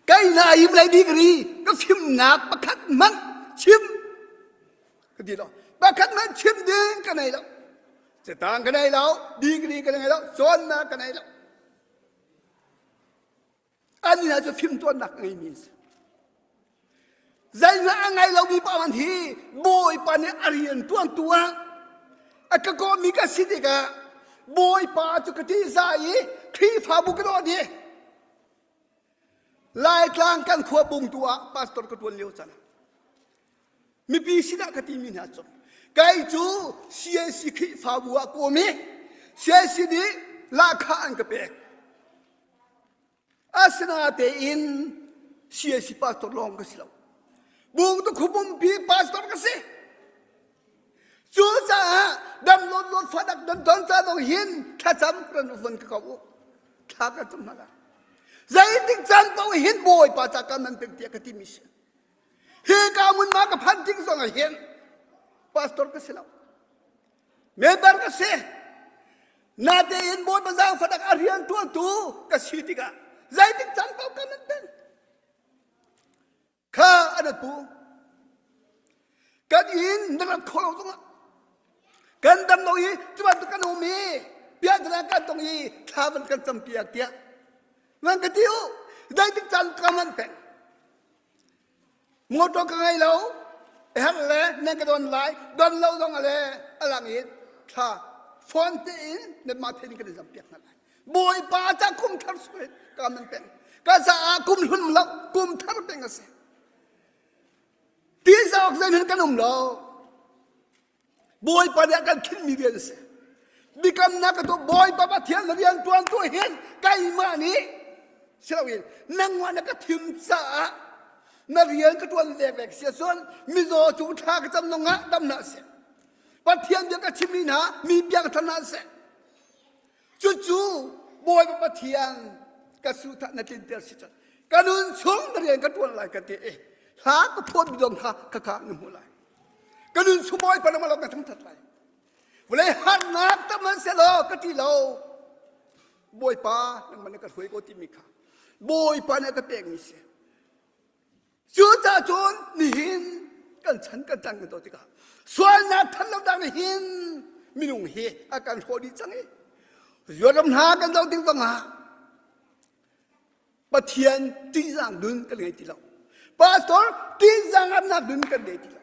Kei hna hi vawlei degree ka fimnak pakhat hmanh chim ka ti lo. Pakhat hmanh chim ding ka nei lo. Catang ka nei lo, degree ka nei lo, cawnnak ka nei lo. Annih hna cu fimcawnnak a ngeimi an si. Zeihmanh a ngei lomi pa man hi Bawipa nih a rian ṭuantu ah a ka kawhmi ka si tikah Bawipa cu ka ṭihzah i Khrihfabu ka dawt i Laitlang kan khua bungtu ah pastor ka ṭuan lio caan ah mipi sinah ka timi hna cu kei cu CAC Khrihfabu ah kawm i CAC nih lahkhah an ka pek. Asinatein CAC pastor lawng ka si lo. Bungtu khupumpi pastor ka si. Cucaah dam lawt lawt fadak don ton ca dong hin thlacam ran von ka ko u. Thla ka cam hna. Zeitik caan paoh hin Bawipa ca kan nan pek tiah ka timi si. Hi ka mun ma ka phan tik zong ah hin pastor ka si lo. Member ka si. Natein Bawipa zaangfahnak a rian ṭuantu ka si tikah zeitik caan paoh kan nan peng. Kha an pu. Kan inn na rat kho lo zongah kan dam lo i cu bantuk kan um i piahtana kan tong i thla van kan cam piak tiah nan ka ti u zeitik caan ka man peng. Motor ka ngei lo herh le nan ka don lai don lo zong le a lang in thla phone tein nanmah thein kan i zam piak hna lai bawipa ca kum thar suai ka man peng ka caah kum hlun lo kum thar peng a si ti zawk zein kan um lo Bawipa nih a kan khinhmi rian a si. Biakamnak ka tuah Bawipa Pathian na rian tuan tu hin keimah nih si loin nangmah na ka thim caah na rian ka tuan vekvek si ahcun mizaw cung thla ka cam zongah dam hna seh. Pathian bia ka chimmi hna mi bia ka thanh hna seh. Cucu Bawipa Pathian ka suthah na tlinter si cun ka nun chung na rian ka tuan lai ka ti i hla ka phuahmi zong kha khakha na hmuh lai. Ka nun chung Bawipa nangmah lawng ka thangṭhat lai. Vawlei harnak tam hmanhsehlaw ka ṭih lo. Bawipa nangmah na ka hruai ko timi kha Bawipa nih a ka pekmi si. Cucaah cun nihin kan chan kan cang kan to tikah sualnak ṭhatlonak nih hin minung hi a kan hrawh dih cang i zuaram hna kan zoh tik zongah Pathian ṭihzah nun kan ngei ti lo. Pastor ṭihzah ngamnak nun kan ngei ti lo.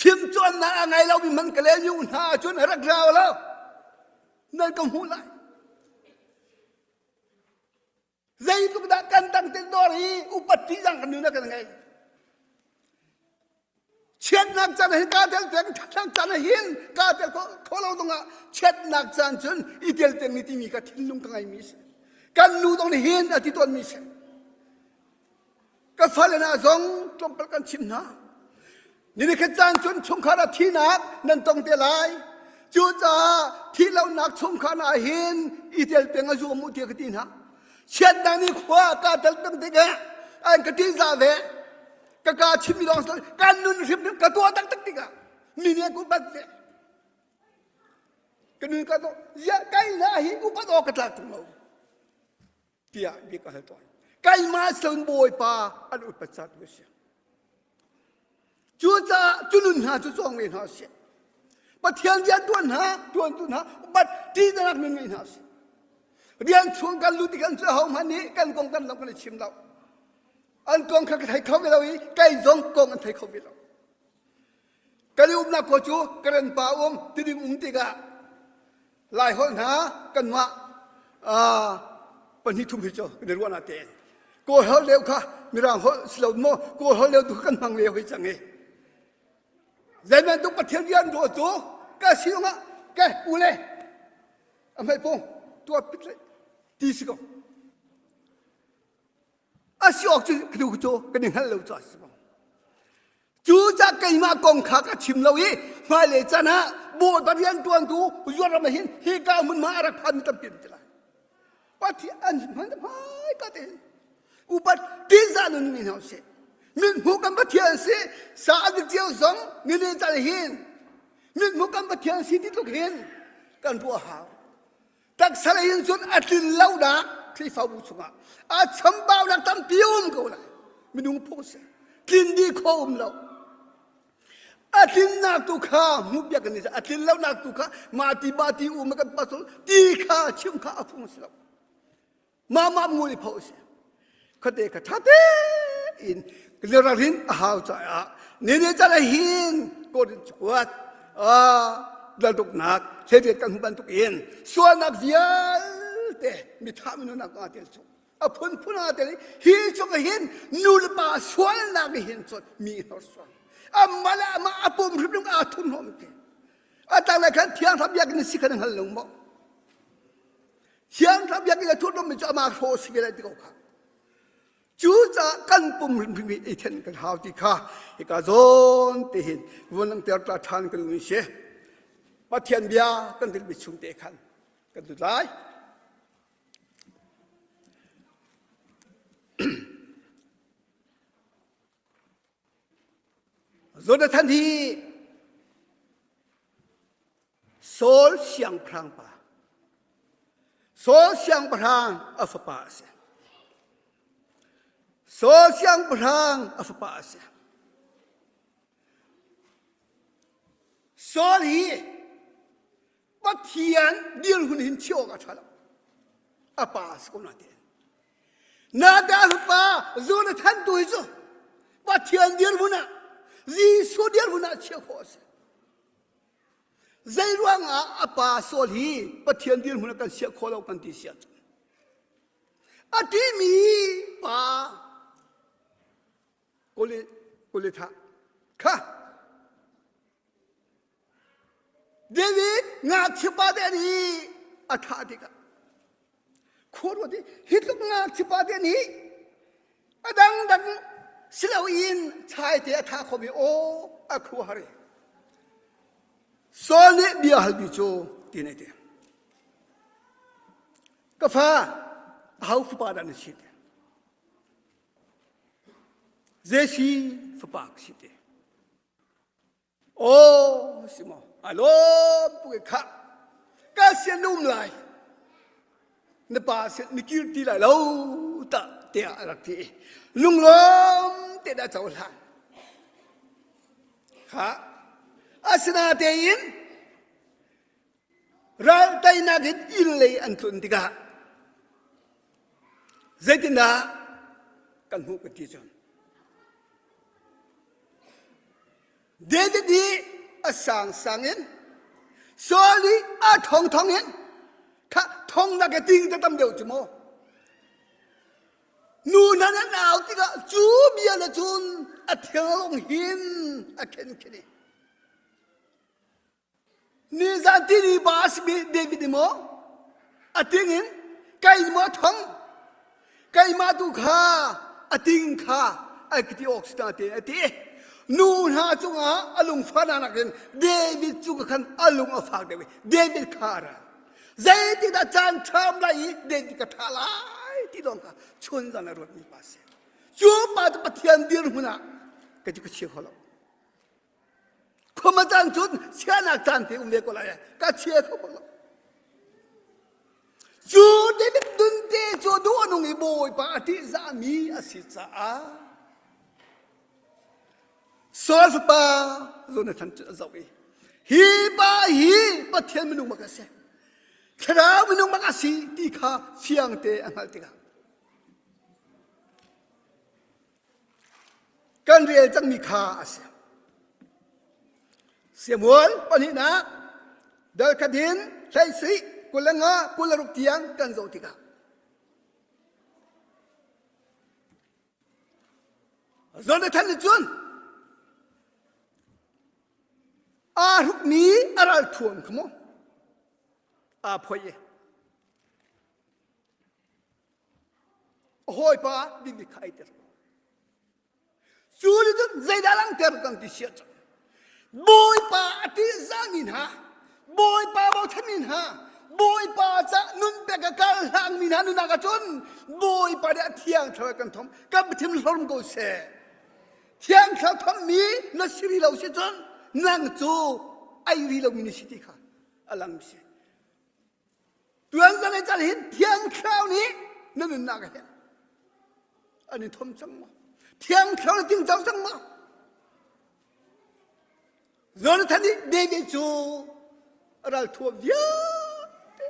Fimcawnnak a ngei lomi man ka lel hna ahcun rak rau lo. Nan ka hmuh lai. Zeitluk dah kan dang te dawr hi upat ṭihzah kan nun kan ngei. Chiatnak caan hin kaa tel peng, ṭhatnak caan hin kaa tel kho lo zongah chiatnak caan cun i tel peng timi ka thinlung ka ngeimi si. Kan nu zong nih hin a ti tawnmi si. Ka fale hna zong tlawmpal kan chim hna. Ninikhat caan cun chungkhar ah thinak nan tong te lai. Cucaah thihlonak chungkhar ah hin i tel peng a zuam u tiah ka ti hna. Chiatnak nih khua kaa tel peng tikah an ka ṭihzah ve. Ka kaa chimmi lawng si kan nun hrimhrim ka tuah taktak tikah mi nih an upat ve. Ka nun ka tuah ziah kai hna hi upat awk ka tlak tung lo tiah bia ka hal tawn. Keimah siloin Bawipa an upat ca tu a si. Cucaah cu nun hna cu cawng ve hna sih. Pathian rian tuan hna, tuantu hna, upat ṭihnak nun ngei hna sih. Rian chung kan lut tikhan cu ahohmanh nih kan kong kan lo kan i chim lo. An kong kha ka thei kho ve lo i kei zong kong an thei kho ve lo. Kan i umnak khua cu Karen pa um, Tidim um tikah Laiholh hna kanmah pahnih thum hi cu kan i ruahnak tein Kawl holh deuh kha Mirang holh si lo maw Kawl holh deuh tu kha kan hmang ve hoi cang i zei bantuk Pathian rian ruah cu ka si ah ke ule a hmai pung tuah pit le ti si ko a si awk cu cu kan i hngalh lo caah si ko. Cucaah keimah kong kha ka chim lo i hmailei caan ah Bawipa rianṭuantu Joram ah hin hika hmunhma a rak phanmi tampi an ti lai. Pathian an hman hmaika te upat tinzah nun mi hna usih. Mithmuh kan Pathian si sa a dik cio zong nile caan hin mithmuh kan Pathian si ti tluk hin kan ruah hau. Taksa lei in cun a tlin lonak Khrihfabu chungah a chambaunak tampi um ko lai. Minung phung si. Tlin dih kho um lo. A tlinnak tu kha hmuh piak kan a tlin lonak tu kha mah ti ba ti um kan pasal ti kha chim kha a phung si lo. Mah mah ngul i pho si. Khate kha tha tein rin a hau caah nene caan hin Korin cakuat laltuknak thleiret kan hmuh bantuk in sualnak vialte mitha minunak aa tel chung a phunphun aa tel hi chung hin nu le pa sualnak nih hin cun mi hnorsuan amah le amah a pum hrimhrim aa thurhnawm ti a tanglei khan thiang thlarau biakinn si khan hngal lo maw thiang thlarau biakinn a thurhnawmmi cu amah hrawh si ve lai ti ko kha Cucaah kan pum hrimhrim hi i thenh kan hau ti kha hika zawn te hin vun langhter ta ṭhan kan duh si. Pathian bia kan rilmi chung te khan kan lut lai. Jonathan hi Saul siangpahrang pa Saul siangpahrang a fapa a si. Saul siangpahrang a fapa a si. Saul hi Pathian dirhmun hin chiah awk a ṭha lo. A pa a si ko natein. Nada fapa Jonathan tu hi cu Pathian dirhmun ah Jesuh dirhmun ah chiah khawh a si. Zei ruangah a pa Saul hi Pathian dirhmun ah kan chiah khawh lo kan ti si ahcun a ṭihmi pa Goliath kha David ngakchia pa te nih a thah tikah khua ruat i hi tluk ngakchia pa te nih a dangdang si loin chai te a thah khomi aw a khua har i Saul nih bia halmi cu ti ne te ka fa aho fapa dah na si te Jesse fapa ka si te Aw si maw a lawm tuk i khah ka sian na um lai na pa sin na kir ti lai lo tah tiah a rak ti i lunglawm te dah cohlan kha asinatein ral teinak in inn lei an tlun tikah zeitindah kan hmuh kan ti cun David nih a sangsang in Saul nih a thongthong in kha thong nak a ting te tam deuh cu maw nu hna nan au tikah cu bia le cun a thinglung hin a khen khin i Nizan tiri ba a simi David nih maw a ting in kei maw thong keimah tu kha a ting kha ai ka ti awk si ta te a ti nu hna cungah a lungfahnak nakin David cu ka khan a lung a fak deuh i David kha a ra zeitindah caan ṭham lai i David ka ṭha lai ti lawng kha chun zan a ruatmi pa si cu pa cu Pathian dirhmun ah ka ti ka chia kho lo Khua caan cun chiahnak caan te um ve ko lai ka chia kho bak lo. Cu David nun te cu duh a nung i Bawipa a ṭihzahmi a si caah Saul fapa Jonathan cu a zoh i hi pa hi Pathian minung bak a si thlarau minung bak a si ti kha fiang te a hngalh tikah Kan rel cangmi kha a si. Samuel pahnihnak dal khat in hleisih 25 26 tiang kan zoh tikah Jonathan nih cun aa hrukmi a ralthuam kha maw aa phoih i A hawipa David kha ai tel. Cu nih cun zeidah langhter kan ti sia cang. Bawipa a ṭihzahmi hna, Bawipa bochanmi hna, Bawipa ca nun pek a kal hlangmi hna nunnak ah cun Bawipa nih a thiang thlarau kan thom kan Pathian hlorm ko seh. Thiang thlarau thommi na si rih lo si cun nang cu ei rih lomi na si ti kha a lang si. Tuan zan le cal hin Thiang Thlarau nih na nunnak a hen. An i thom cang maw? Thiang Thlarau na tingco cang maw? Jonathan nih David cu ral thuam vialte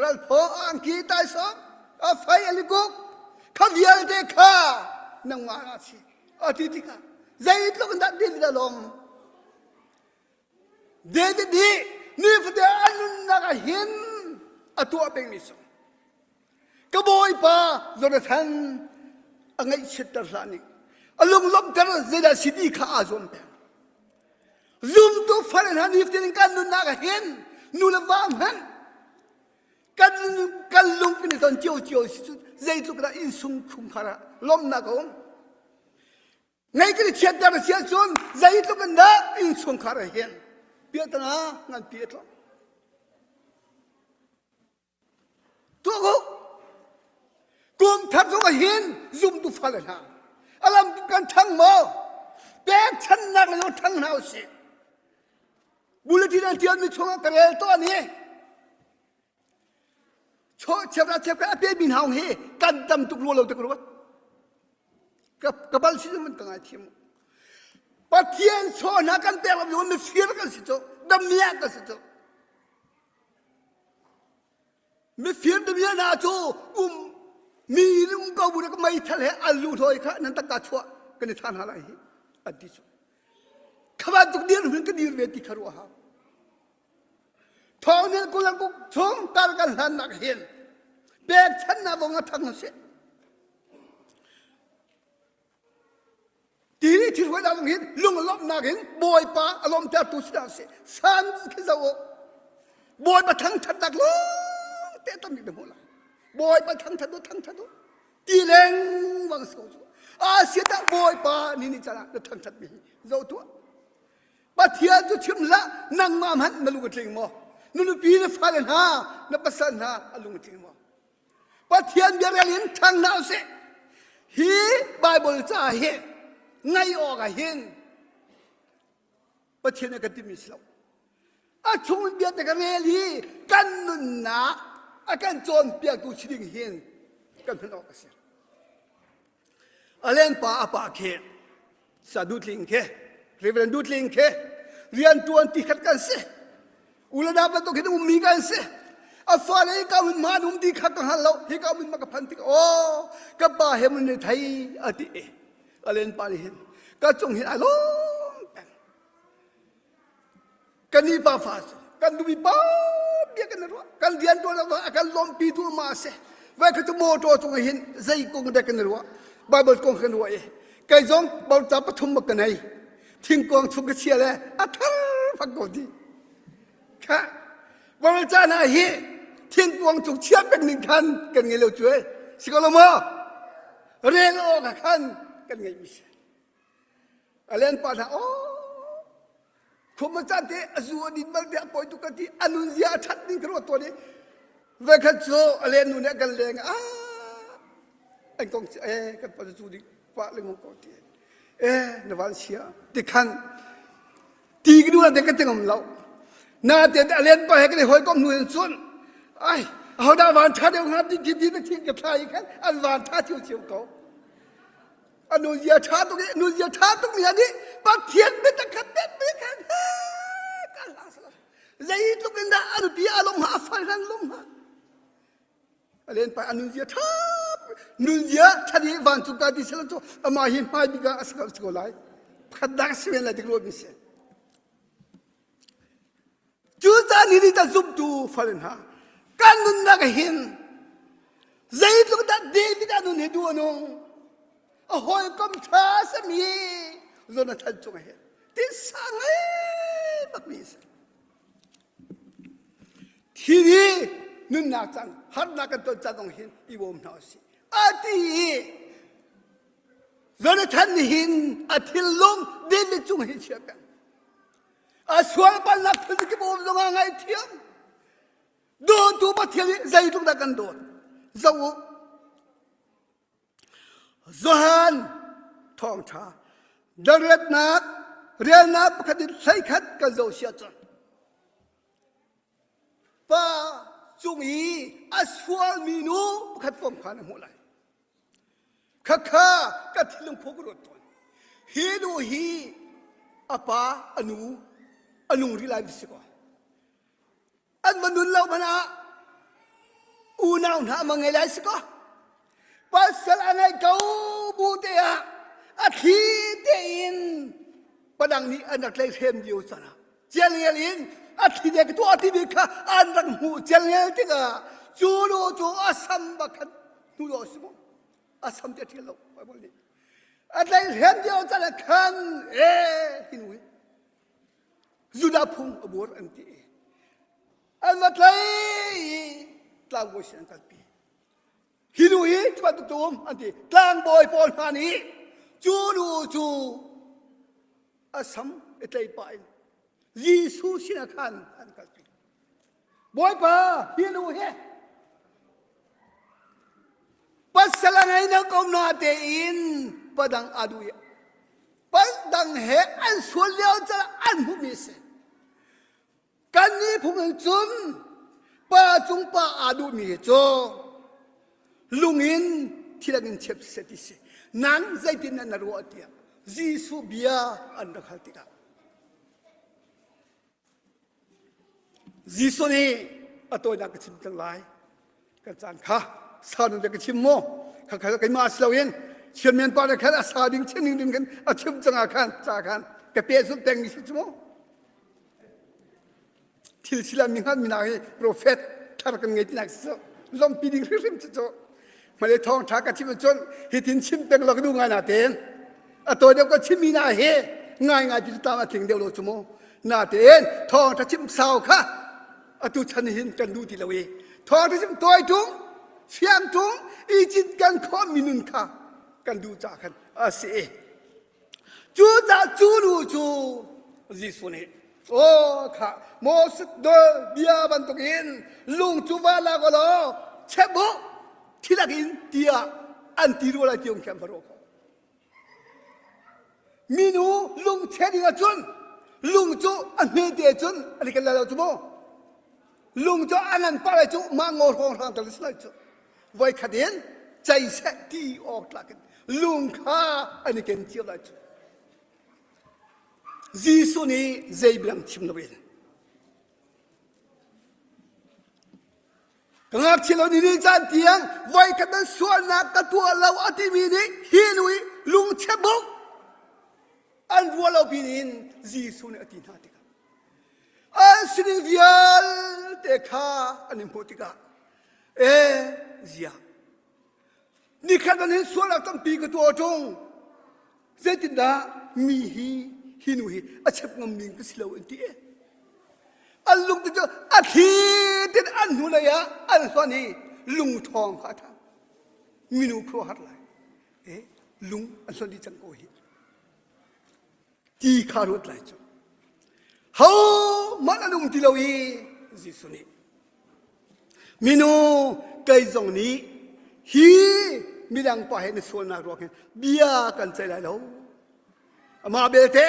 ral phaw a angki taisawm a fei a likuk kha vialte kha nangmah ah si a ti tikah zeitluk in dah David a lawm David nih nifate a nunnak ah hin a tuah pengmi cu ka bawipa Jonathan a ngaihchiatter hlah ning a lunglawmhter zeidah si ti kha aa zuam peng zumtu fale hna nifatin kan nunnak ah hin nu le va hmanh kan kan lung kan i ton cio cio si cu zeitluk dah innsung chungkhar ah lawmhnak a um Ngei kan i chiatter a si ahcun zeitluk in dah innchungkhar ah hin piahtana nganpi a tlawm. Tuah ko. Kum thar zong ah hin zumtu fale hna a lam kan ṭhang maw? Pekchannak le ṭhang hna usih. Bulletin an ṭialmi chungah ka rel tawn i Cheuhra cheukhat a pemi hna hi kan tam tuk rua lo te ka ruat. Ka, ka bal si man ka ngai thiam. Pathian chaw hna kan pek lo mifir kan si cu, damiah kan si cu. Mifir damiah hna cu um mi in um ko bu ka meithal he an lu hloi kha nan takka chuah kan i than hna lai hi an ti cu. Kha bantuk dir hun ka dir ve ti kha ruah hau. Thawngin kulangkuk chung tar kan hlannak hin pekchannak vong a thang si. Ti nih thil hruainak hin lunglawmhnak in Bawipa a lawmtertu si dah si. San khi zo u. Bawipa thangthatnak lawng te tam bik na hmuh lai. Bawipa thangthat u thangthat u. Ti lengmang si ko cu. A si dah Bawipa ni ni caan ah na thangthat mi hi zo tuah. Pathian cu chim hlah nangmah hmanh na lung a tling maw? Na nupi na fale hna na pasal hna a lung a tling maw? Pathian biarel in ṭhang hna usih. Hi Bible ca hi ngaih awk ah hin Pathian a kan timi si lo. A chung bia te ka rel i kan nunnak a kan cawnpiaktu si ding hin kan hman awk a si. A lengpa a pa khi sa dutling khi Reverend Dutling khi riantuan ti khat kan si ulana bantuk hin ummi kan si a fale hi ka mun ma um ti kha ka hngal lo hi ka mun ma ka phan tik o ka pa he mun ne thei a ti e a len pa nih hin ka cung hin a lawm peng Kan nih pa fa cu kan duhmi pa bia kan ruah kan rian tuan a kan lawmpi tu ma a si vai kha cu motor cung hin zei kong dek kan ruah Bible kong kan ruah i kei zong bauca pathum bak ka nei thingkuang chung ka chia le a thar fak ko ti kha Bible ca hna hi thingkuang cung chia pek ning khan kan ngei lo cu e si ko lo maw rel awk ah khan kan ngeih mi si a len pa hna aw Khum a can te a zu a din bal te a poi tuk ka ti a nun zia a that ning ka ruat tawn i voikhat cu a len nu nih a kan leng ah an kong ci eh kan pa cu ding pa lengmang ko ti eh na van sia ti khan ti ka duh te ka tingam lo na te a len pa he kan i hawikom hnu in cun ai ahodah van tha deuh hnga ti ti ti ka thla i khan an van tha cio cio ko A nunzia ṭha tuk i nunzia ṭha tuk mi nih Pathian biatak kha pek mi khan ka hla salah. Zeitluk in dah a nupi a lawm hnga a fal hlan lawm hnga. A len pa a nunzia ṭha nunzia ṭha i vancung ka ti sela cu amah hi hmai bik ah a si ko lai. Pakhat dak si men lai ti ruah mi si. Cucaah ni nih ta zumtu fale hna kan nunnak hin zeitluk dah David a nun hi duh a nung a hawikom ṭha sami Jonathan cung hin tisa ngei bakmi a si thi hi nunnak cang harnak kan ton caan zong hin i bawm hna usih a ti i. Jonathan nih hin a thinlung David cung hi chia peng. A sual palnak phun kip um zongah ngaihthiam. Dawtu Pathian nih zeitluk dah kan dawt. Zoh u. Johan thawngṭha dariatnak relnak pakhat in 11 kan zoh sia cun pa cung i a sualmi nu pakhat kong kha na hmuh lai. Khakha ka thinlung phu ka ruat tawn. Hi nu hi a pa a nu a nung rih lai si kaw. An va nun lo hmanh ah unau hna ma ngei lai si kaw. Pasal a ngei ko bu te ah a thli tein padang nih an rak tlaihhrem lio caan ah celngel in a thli te ka tuah timi kha an rak hmuh celngel tikah cu nu cu a sam bak khan hnu lo si mu a sam te ṭhial lo Bible nih a tlaihhrem lio caan ah khan e hi nu hi Judah phung a buar an ti an va tlai i tlangbawi sin an kalpi Hi nu hi cu bantuk cu um an ti. Tlangbawi pawl hna nih cu nu cu a sam i tlei pah in Jesuh sinah khan an kalpi. Bawipa, hi nu hi pasal a ngei na ko na tein padang aa duh i padang he an sual lio can an hmuhmi a si. Kan miphung in cun pa cung pa aa duhmi cu lung in thil an in chep seh ti si. Nang zeitin na ruah tiah Jesuh bia an rak hal tikah Jesuh nih a tawinak ka chim cang lai. Kan caan kha sa nun ka chim maw? Kha kha keimah si loin Chianmian pa nih khan a sa ding chin ding ding khan a chim cang ah khan ca khan ka pehzulh peng mi si cu mu. Thil sila mi hngal mi hna hi profet thar kan ngei tinak si lompi ding hrimhrim cu cu hmalei thawng ṭha ka chim ahcun hitin chim peng lo ka duh ngai na tein a tawi deuh ka chimmi na hi ngai ngai ti tam a tling deuh lo cu mu na tein thawng ṭha chim sau kha atu chan hin kan duh ti lo i thawng ṭha chim tawi ṭung fiang ṭung i cin kan khawh mi nun kha kan duh ca khan a si Cucaah cu nu cu Jesuh nih aw kha Moses bia bantukin lung cu va lak u law chep u thilak in tiah an ti rua lai ti um khi an va ruah khawh. Minu lung cheh ding ahcun lung cu a hmete cun an i ken lai lo cu mu. Lung cu a ngan pah lai cu mah ngaw hrawng hrang tal si lai cu. Voikhat in cei seh ti awk tlak in lung kha an i ken cio lai cu. Jesuh nih zei biang chim loin ka ngakchia lo ni ni caan tiang voikhat nan sualnak ka tuah lo a timi nih hi nu i lungchia buk an ruah lo pin Jesuh nih a ti hna tikah an sining vialte kha an i hmuh tikah E zia nikhat nan hin sualnak tampi ka tuah ṭung zeitindah mi hi hi nu hi a chep ngam ning ka si lo an ti an lung te cu a thli tin an hnu lei ah an hlonh i lung ṭhawng kha a thang minu khuaruahhar lai e lung an hlonh dih cang ko hi ti kha ruat lai cu ho mah an um ti lo i Jesuh nih minu kei zong nih hi midang pa he na sualnak ruang hin bia kan ceih lai lo amah belte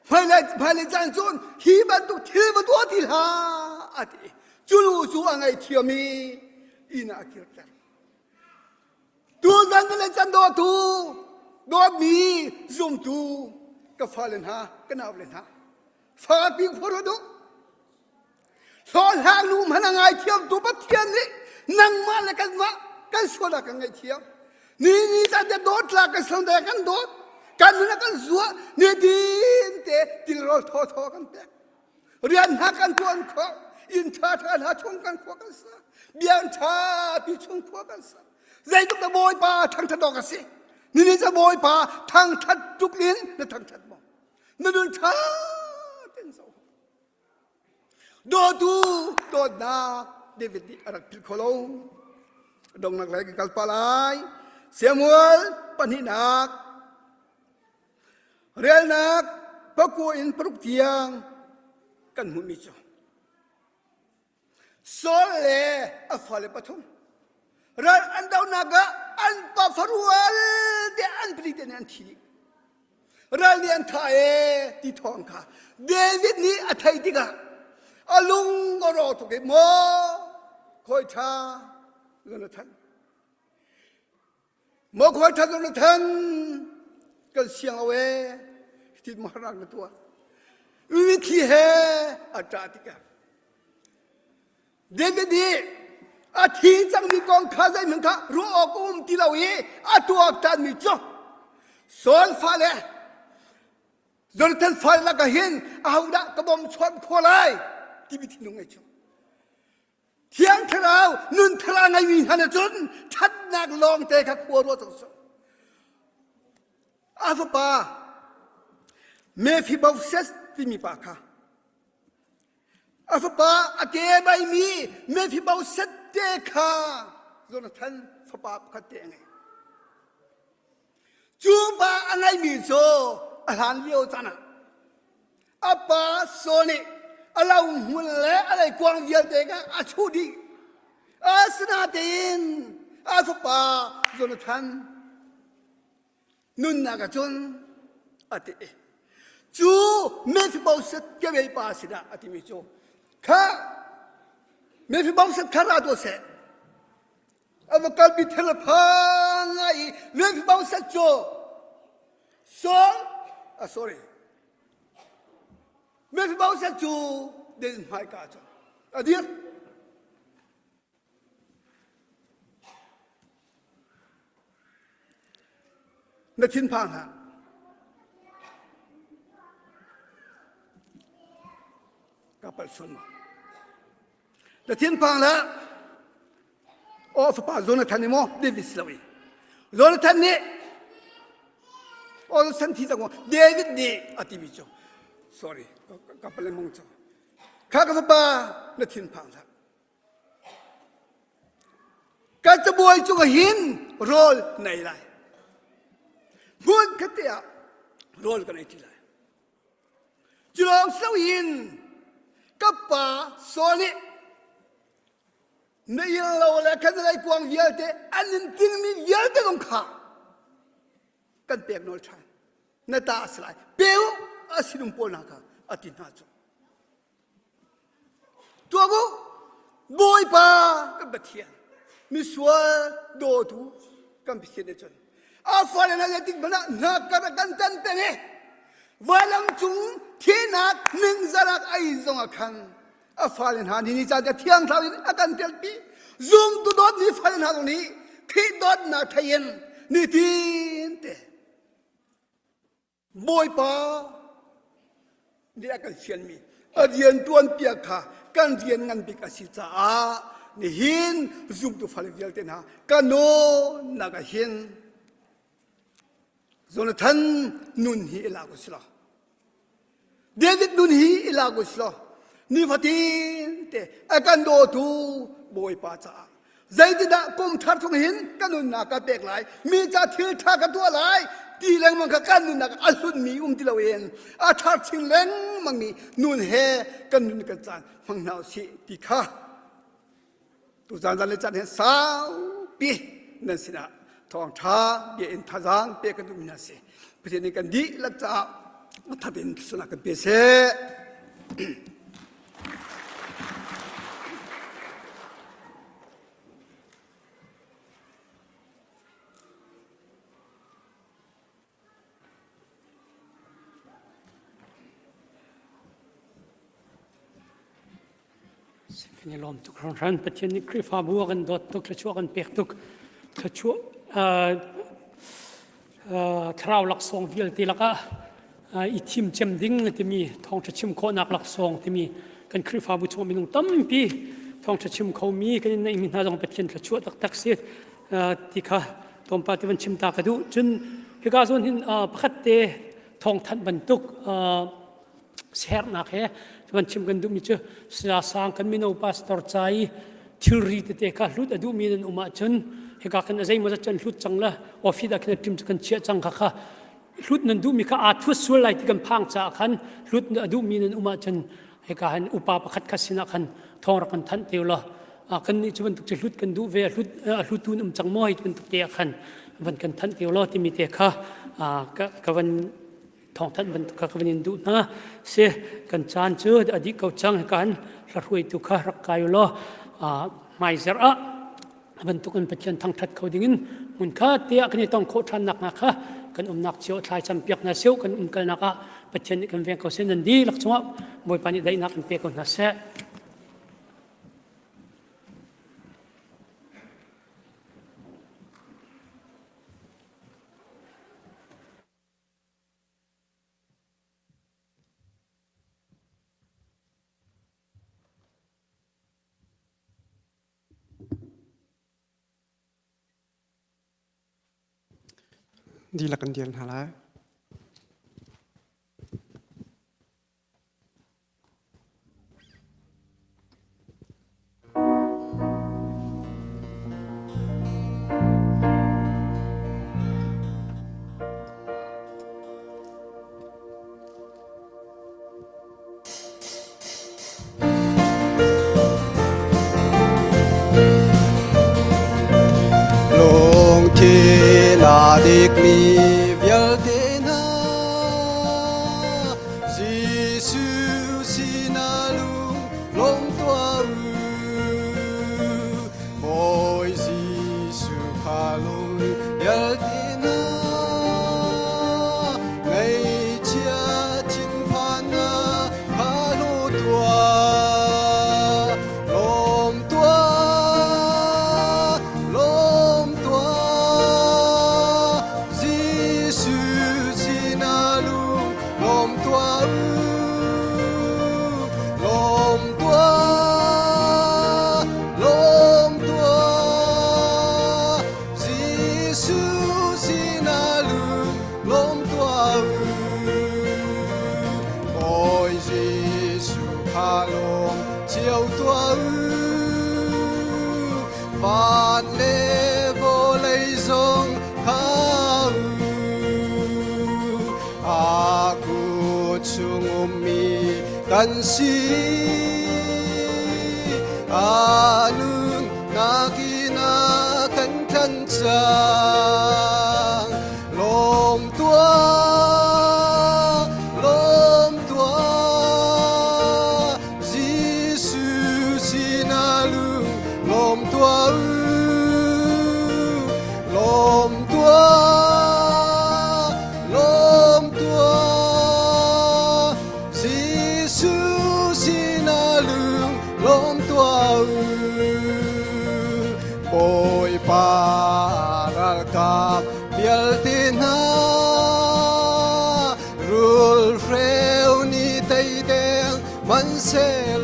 hmailei hmailei caan cun hi bantuk thil va tuah ti hlah a ti cu nu cu a ngaihthiam i inn ah a kirter Tuzan le can dawtu, dawtmi zumtu ka fale hna, ka naule hna, fakpi khua duh. Hlawhhlang nu hmanh a ngaithiamtu Pathian nih nangmah le kanmah kan sualnak kan ngaihthiam. Ni ni caan te dawtlak kan sal kan dawt. Kan nun a kan zuah nitin te tilrawl thaw thaw kan pek. Rian hna kan tuan khawh inn ṭha ṭha hna chung kan khua kan sa biang ṭha pi chung khua kan sa zeitluk na bawipa thangṭhat awk a si nini ca bawipa thangṭhat tuk in na thangṭhat maw na nun ṭha ten zo dawtu dawtnak David nih a rak philh kho lo dongnak lei kan kal pa lai Samuel pahnihnak. Relnak pakua in paruk tiang kan hmuhmi cu Saul le a fale pathum ral an donak ah an pa farual te an pali te nih an thi dih. Ral nih an thah ee ti thawng kha David nih a theih tikah a lung a rawk tuk i maw khawi ṭha Jonathan maw khawi ṭha Jonathan kan siang lo ee hitin maharak na tuah mitthli he a ṭah tikah David nih a thi cangmi kong kha zeihmanh kha ruah awk a um ti lo i a tuaktanmi cu Saul fale Jonathan fale lakah hin ahodah ka bawm chuan khawh lai timi thinlung ngei cu Thiang Thlarau nun thar a ngeimi hna nih cun ṭhatnak lawngte kha khua ruah cang seh. A fapa Mephibosheth timi pa kha A fapa a ke baimi Mephibosheth te kha Jonathan fapa pakhat te a ngei. Cu pa a ngeimi cu a hlan lio caan ah a pa Saul nih a lo hmun le a leikuang vialte kha a chuh dih. Asinain a fapa Jonathan nunnak ah cun a ti cu Mephibosheth kebei pa sinah a timi cu kha Mephibosheth kha ra tuah seh a va kalpi thil a phang ngai i Mephibosheth cu Saul ah sorry Mephibosheth cu David hmaika cu a dir Na thinphang hlah. Ka palh sual maw? Na thinphang hlah. Aw fapa Jonathan nih maw David si lo i Jonathan nih aw san thi cang maw David nih a timi cu sorry ka palh lengmang cu kha ka fapa na thinphang hlah. Ka cabuai cungah hin rawl na ei lai. Hmun khat te ah rawl kan ei ṭi lai. Cu lawng si loin ka pa Saul nih na inn lo le kan leikuang vialte an in tingmi vialte zong kha kan pek nawl ṭhan. Na ta a si lai. Pe u a sinum pawl hna kha a ti hna cu. Tuak u, Bawipa kan Pathian, misual dawtu kan Pathian nih cun a fale hna zeitik hmanh ah hna kar a kan tan peng i vailam cung thihnak ningzarak a in zongah khan a fale hna ni ni caan te thiang thlarau in a kan telpi zumtu dawtmi fale hna zong nih Khrih dawtnak thei in nitin te Bawipa nih a kan fianmi a rian ṭuanpiak kha kan rian ngan bik a si caah nihin zumtu fale vialte hna ka nawnnak ah hin Jonathan nun hi i lak u si law David nun hi i lak u si law nifatin te a kan dawtu Bawipa caah zeitindah kum thar chung hin ka nunnak ka pek lai mi ca thil ṭha ka tuah lai ti lengmang kha kan nunnak a hlunmi um ti loin a thar chin lengmang mi nun he kan nun kan caan hmang hna usih ti kha tuzaan zan le caan hin saupi nan sinah thawngṭha bia in thazaang pek kan duhmi hna si Pathian nih kan dihlak caah that in sunak kan pe seh. Kan i lawm tuk hringhran. Pathian nih Khrihfabu a kan dawt tuk, thluachuah kan pek tuk. Thluachuah thlarau laksawng vialte lakah i thim cem ding timi thawngṭha chim khawhnak laksawng timi kan Khrihfabu chung minung tampi thawngṭha chim khomi kan in neihmi hna zong Pathian thluachuah taktak si ti kha tlawmpal te van chim ta ka duh. Cun hika zawn hin pakhat te thawngthanh bantuk sernak he van chim kan duhmi cu saya sang kan mino pastor ca i thilri tete kha hlut a duhmi nan um ahcun hika khan a zeimaw zat cun hlut cang la office ah khin a ṭim cu kan chiah cang kha kha. Hlut nan duhmi kha aa thut sual lai ti kan phang caah khan hlut a duhmi nan um ahcun hika hin upa pakhat khat sinah khan thawng rak kan thanh te law kan nih cu bantuk cu hlut kan duh ve hlut a hlutu um cang maw hi bantuk te ah khan van kan thanh te law timi te kha ka van thawngthanh bantuk kha ka van in duh hna si kan caan cu a dih ko cang hika hin hla hruaitu kha rak kai law hmaizarh ah bantuk in Pathian thangṭhat kho dingin hmun kha tiah kan i tong khawh ṭhan nak hnga kha kan umnak cio thlai cam piak hna seh kan umkalnak ah Pathian nih kan veng ko seh nan dihlak cungah Bawipa nih daihnak in pe ko hna seh. Dihlak kan dir hna lai. Lungthin a dikmi vialte hna Jesuh sinah lung lawm tuah u. Bawi Jesuh kha lung vialte hna Ngaihchia thinphannak kha hlaw tuah. Lawm tuah, lawm tuah, Jesuh sinah lung lawm tuah u. Lawm tuah, lawm tuah, Jesuh sinah lung lawm tuah u. Bawi Jesuh kha lawm cio tuah u. Van le vawlei zong kha u. A kut chung ummi kan si. A nunnak in a kan tlan cang. Lawm tuah, lawm tuah, Jesuh sinah lung lawm tuah u. Lawm tuah, lawm tuah, Jesuh sinah lung lawm tuah u. Bawipa ralkap vialte hna rulhreu nih tei deng hmanhsehlaw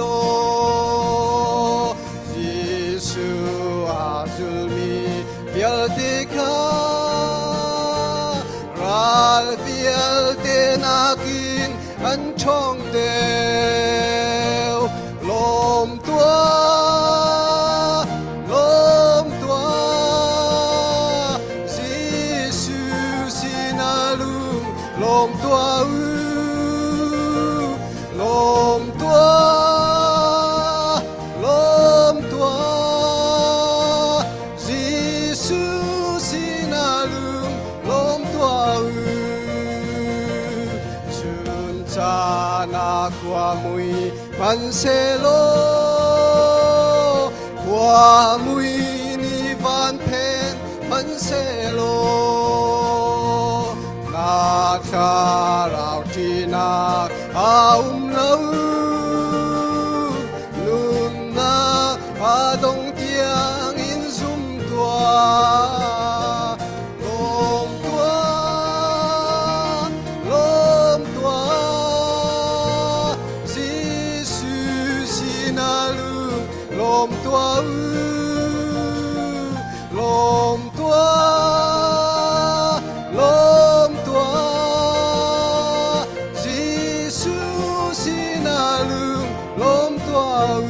Jesuh aa zulmi vialte kha ral vialte nakin an ṭhawng deuh. Lawm tuah, lawm tuah, Jesuh sinah lung lawm tuah u. Lawm tuah, lawm tuah, Jesuh sinah lung lawm tuah u. Chun caan ah khua mui hmanhsehlaw khua mui nih van phen hmanhsehlaw na thlarau ṭihnak a um lo nunnak a dong tiang in zum tuah Lawm tuah, lawm tuah, Jesuh sinah lung lawm tuah u. Lawm tuah, lawm tuah, Jesuh sinah lung lawm tuah u.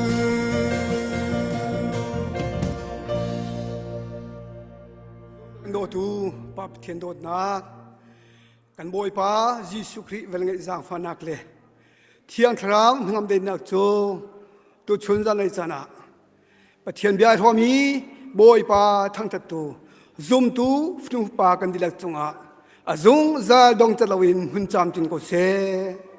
Dawtu Pa Pathian dawtnak, Kan Bawipa Jesuh Khrih velngeih zaangfahnak le Thiang Thlarau hnangam dennak cu tuchun zanlei caan ah Pathian bia hrawm i Bawipa thangṭhattu zumtu fanu pa kan dihlak cungah a zungzal dong cat loin hmun camcin ko seh.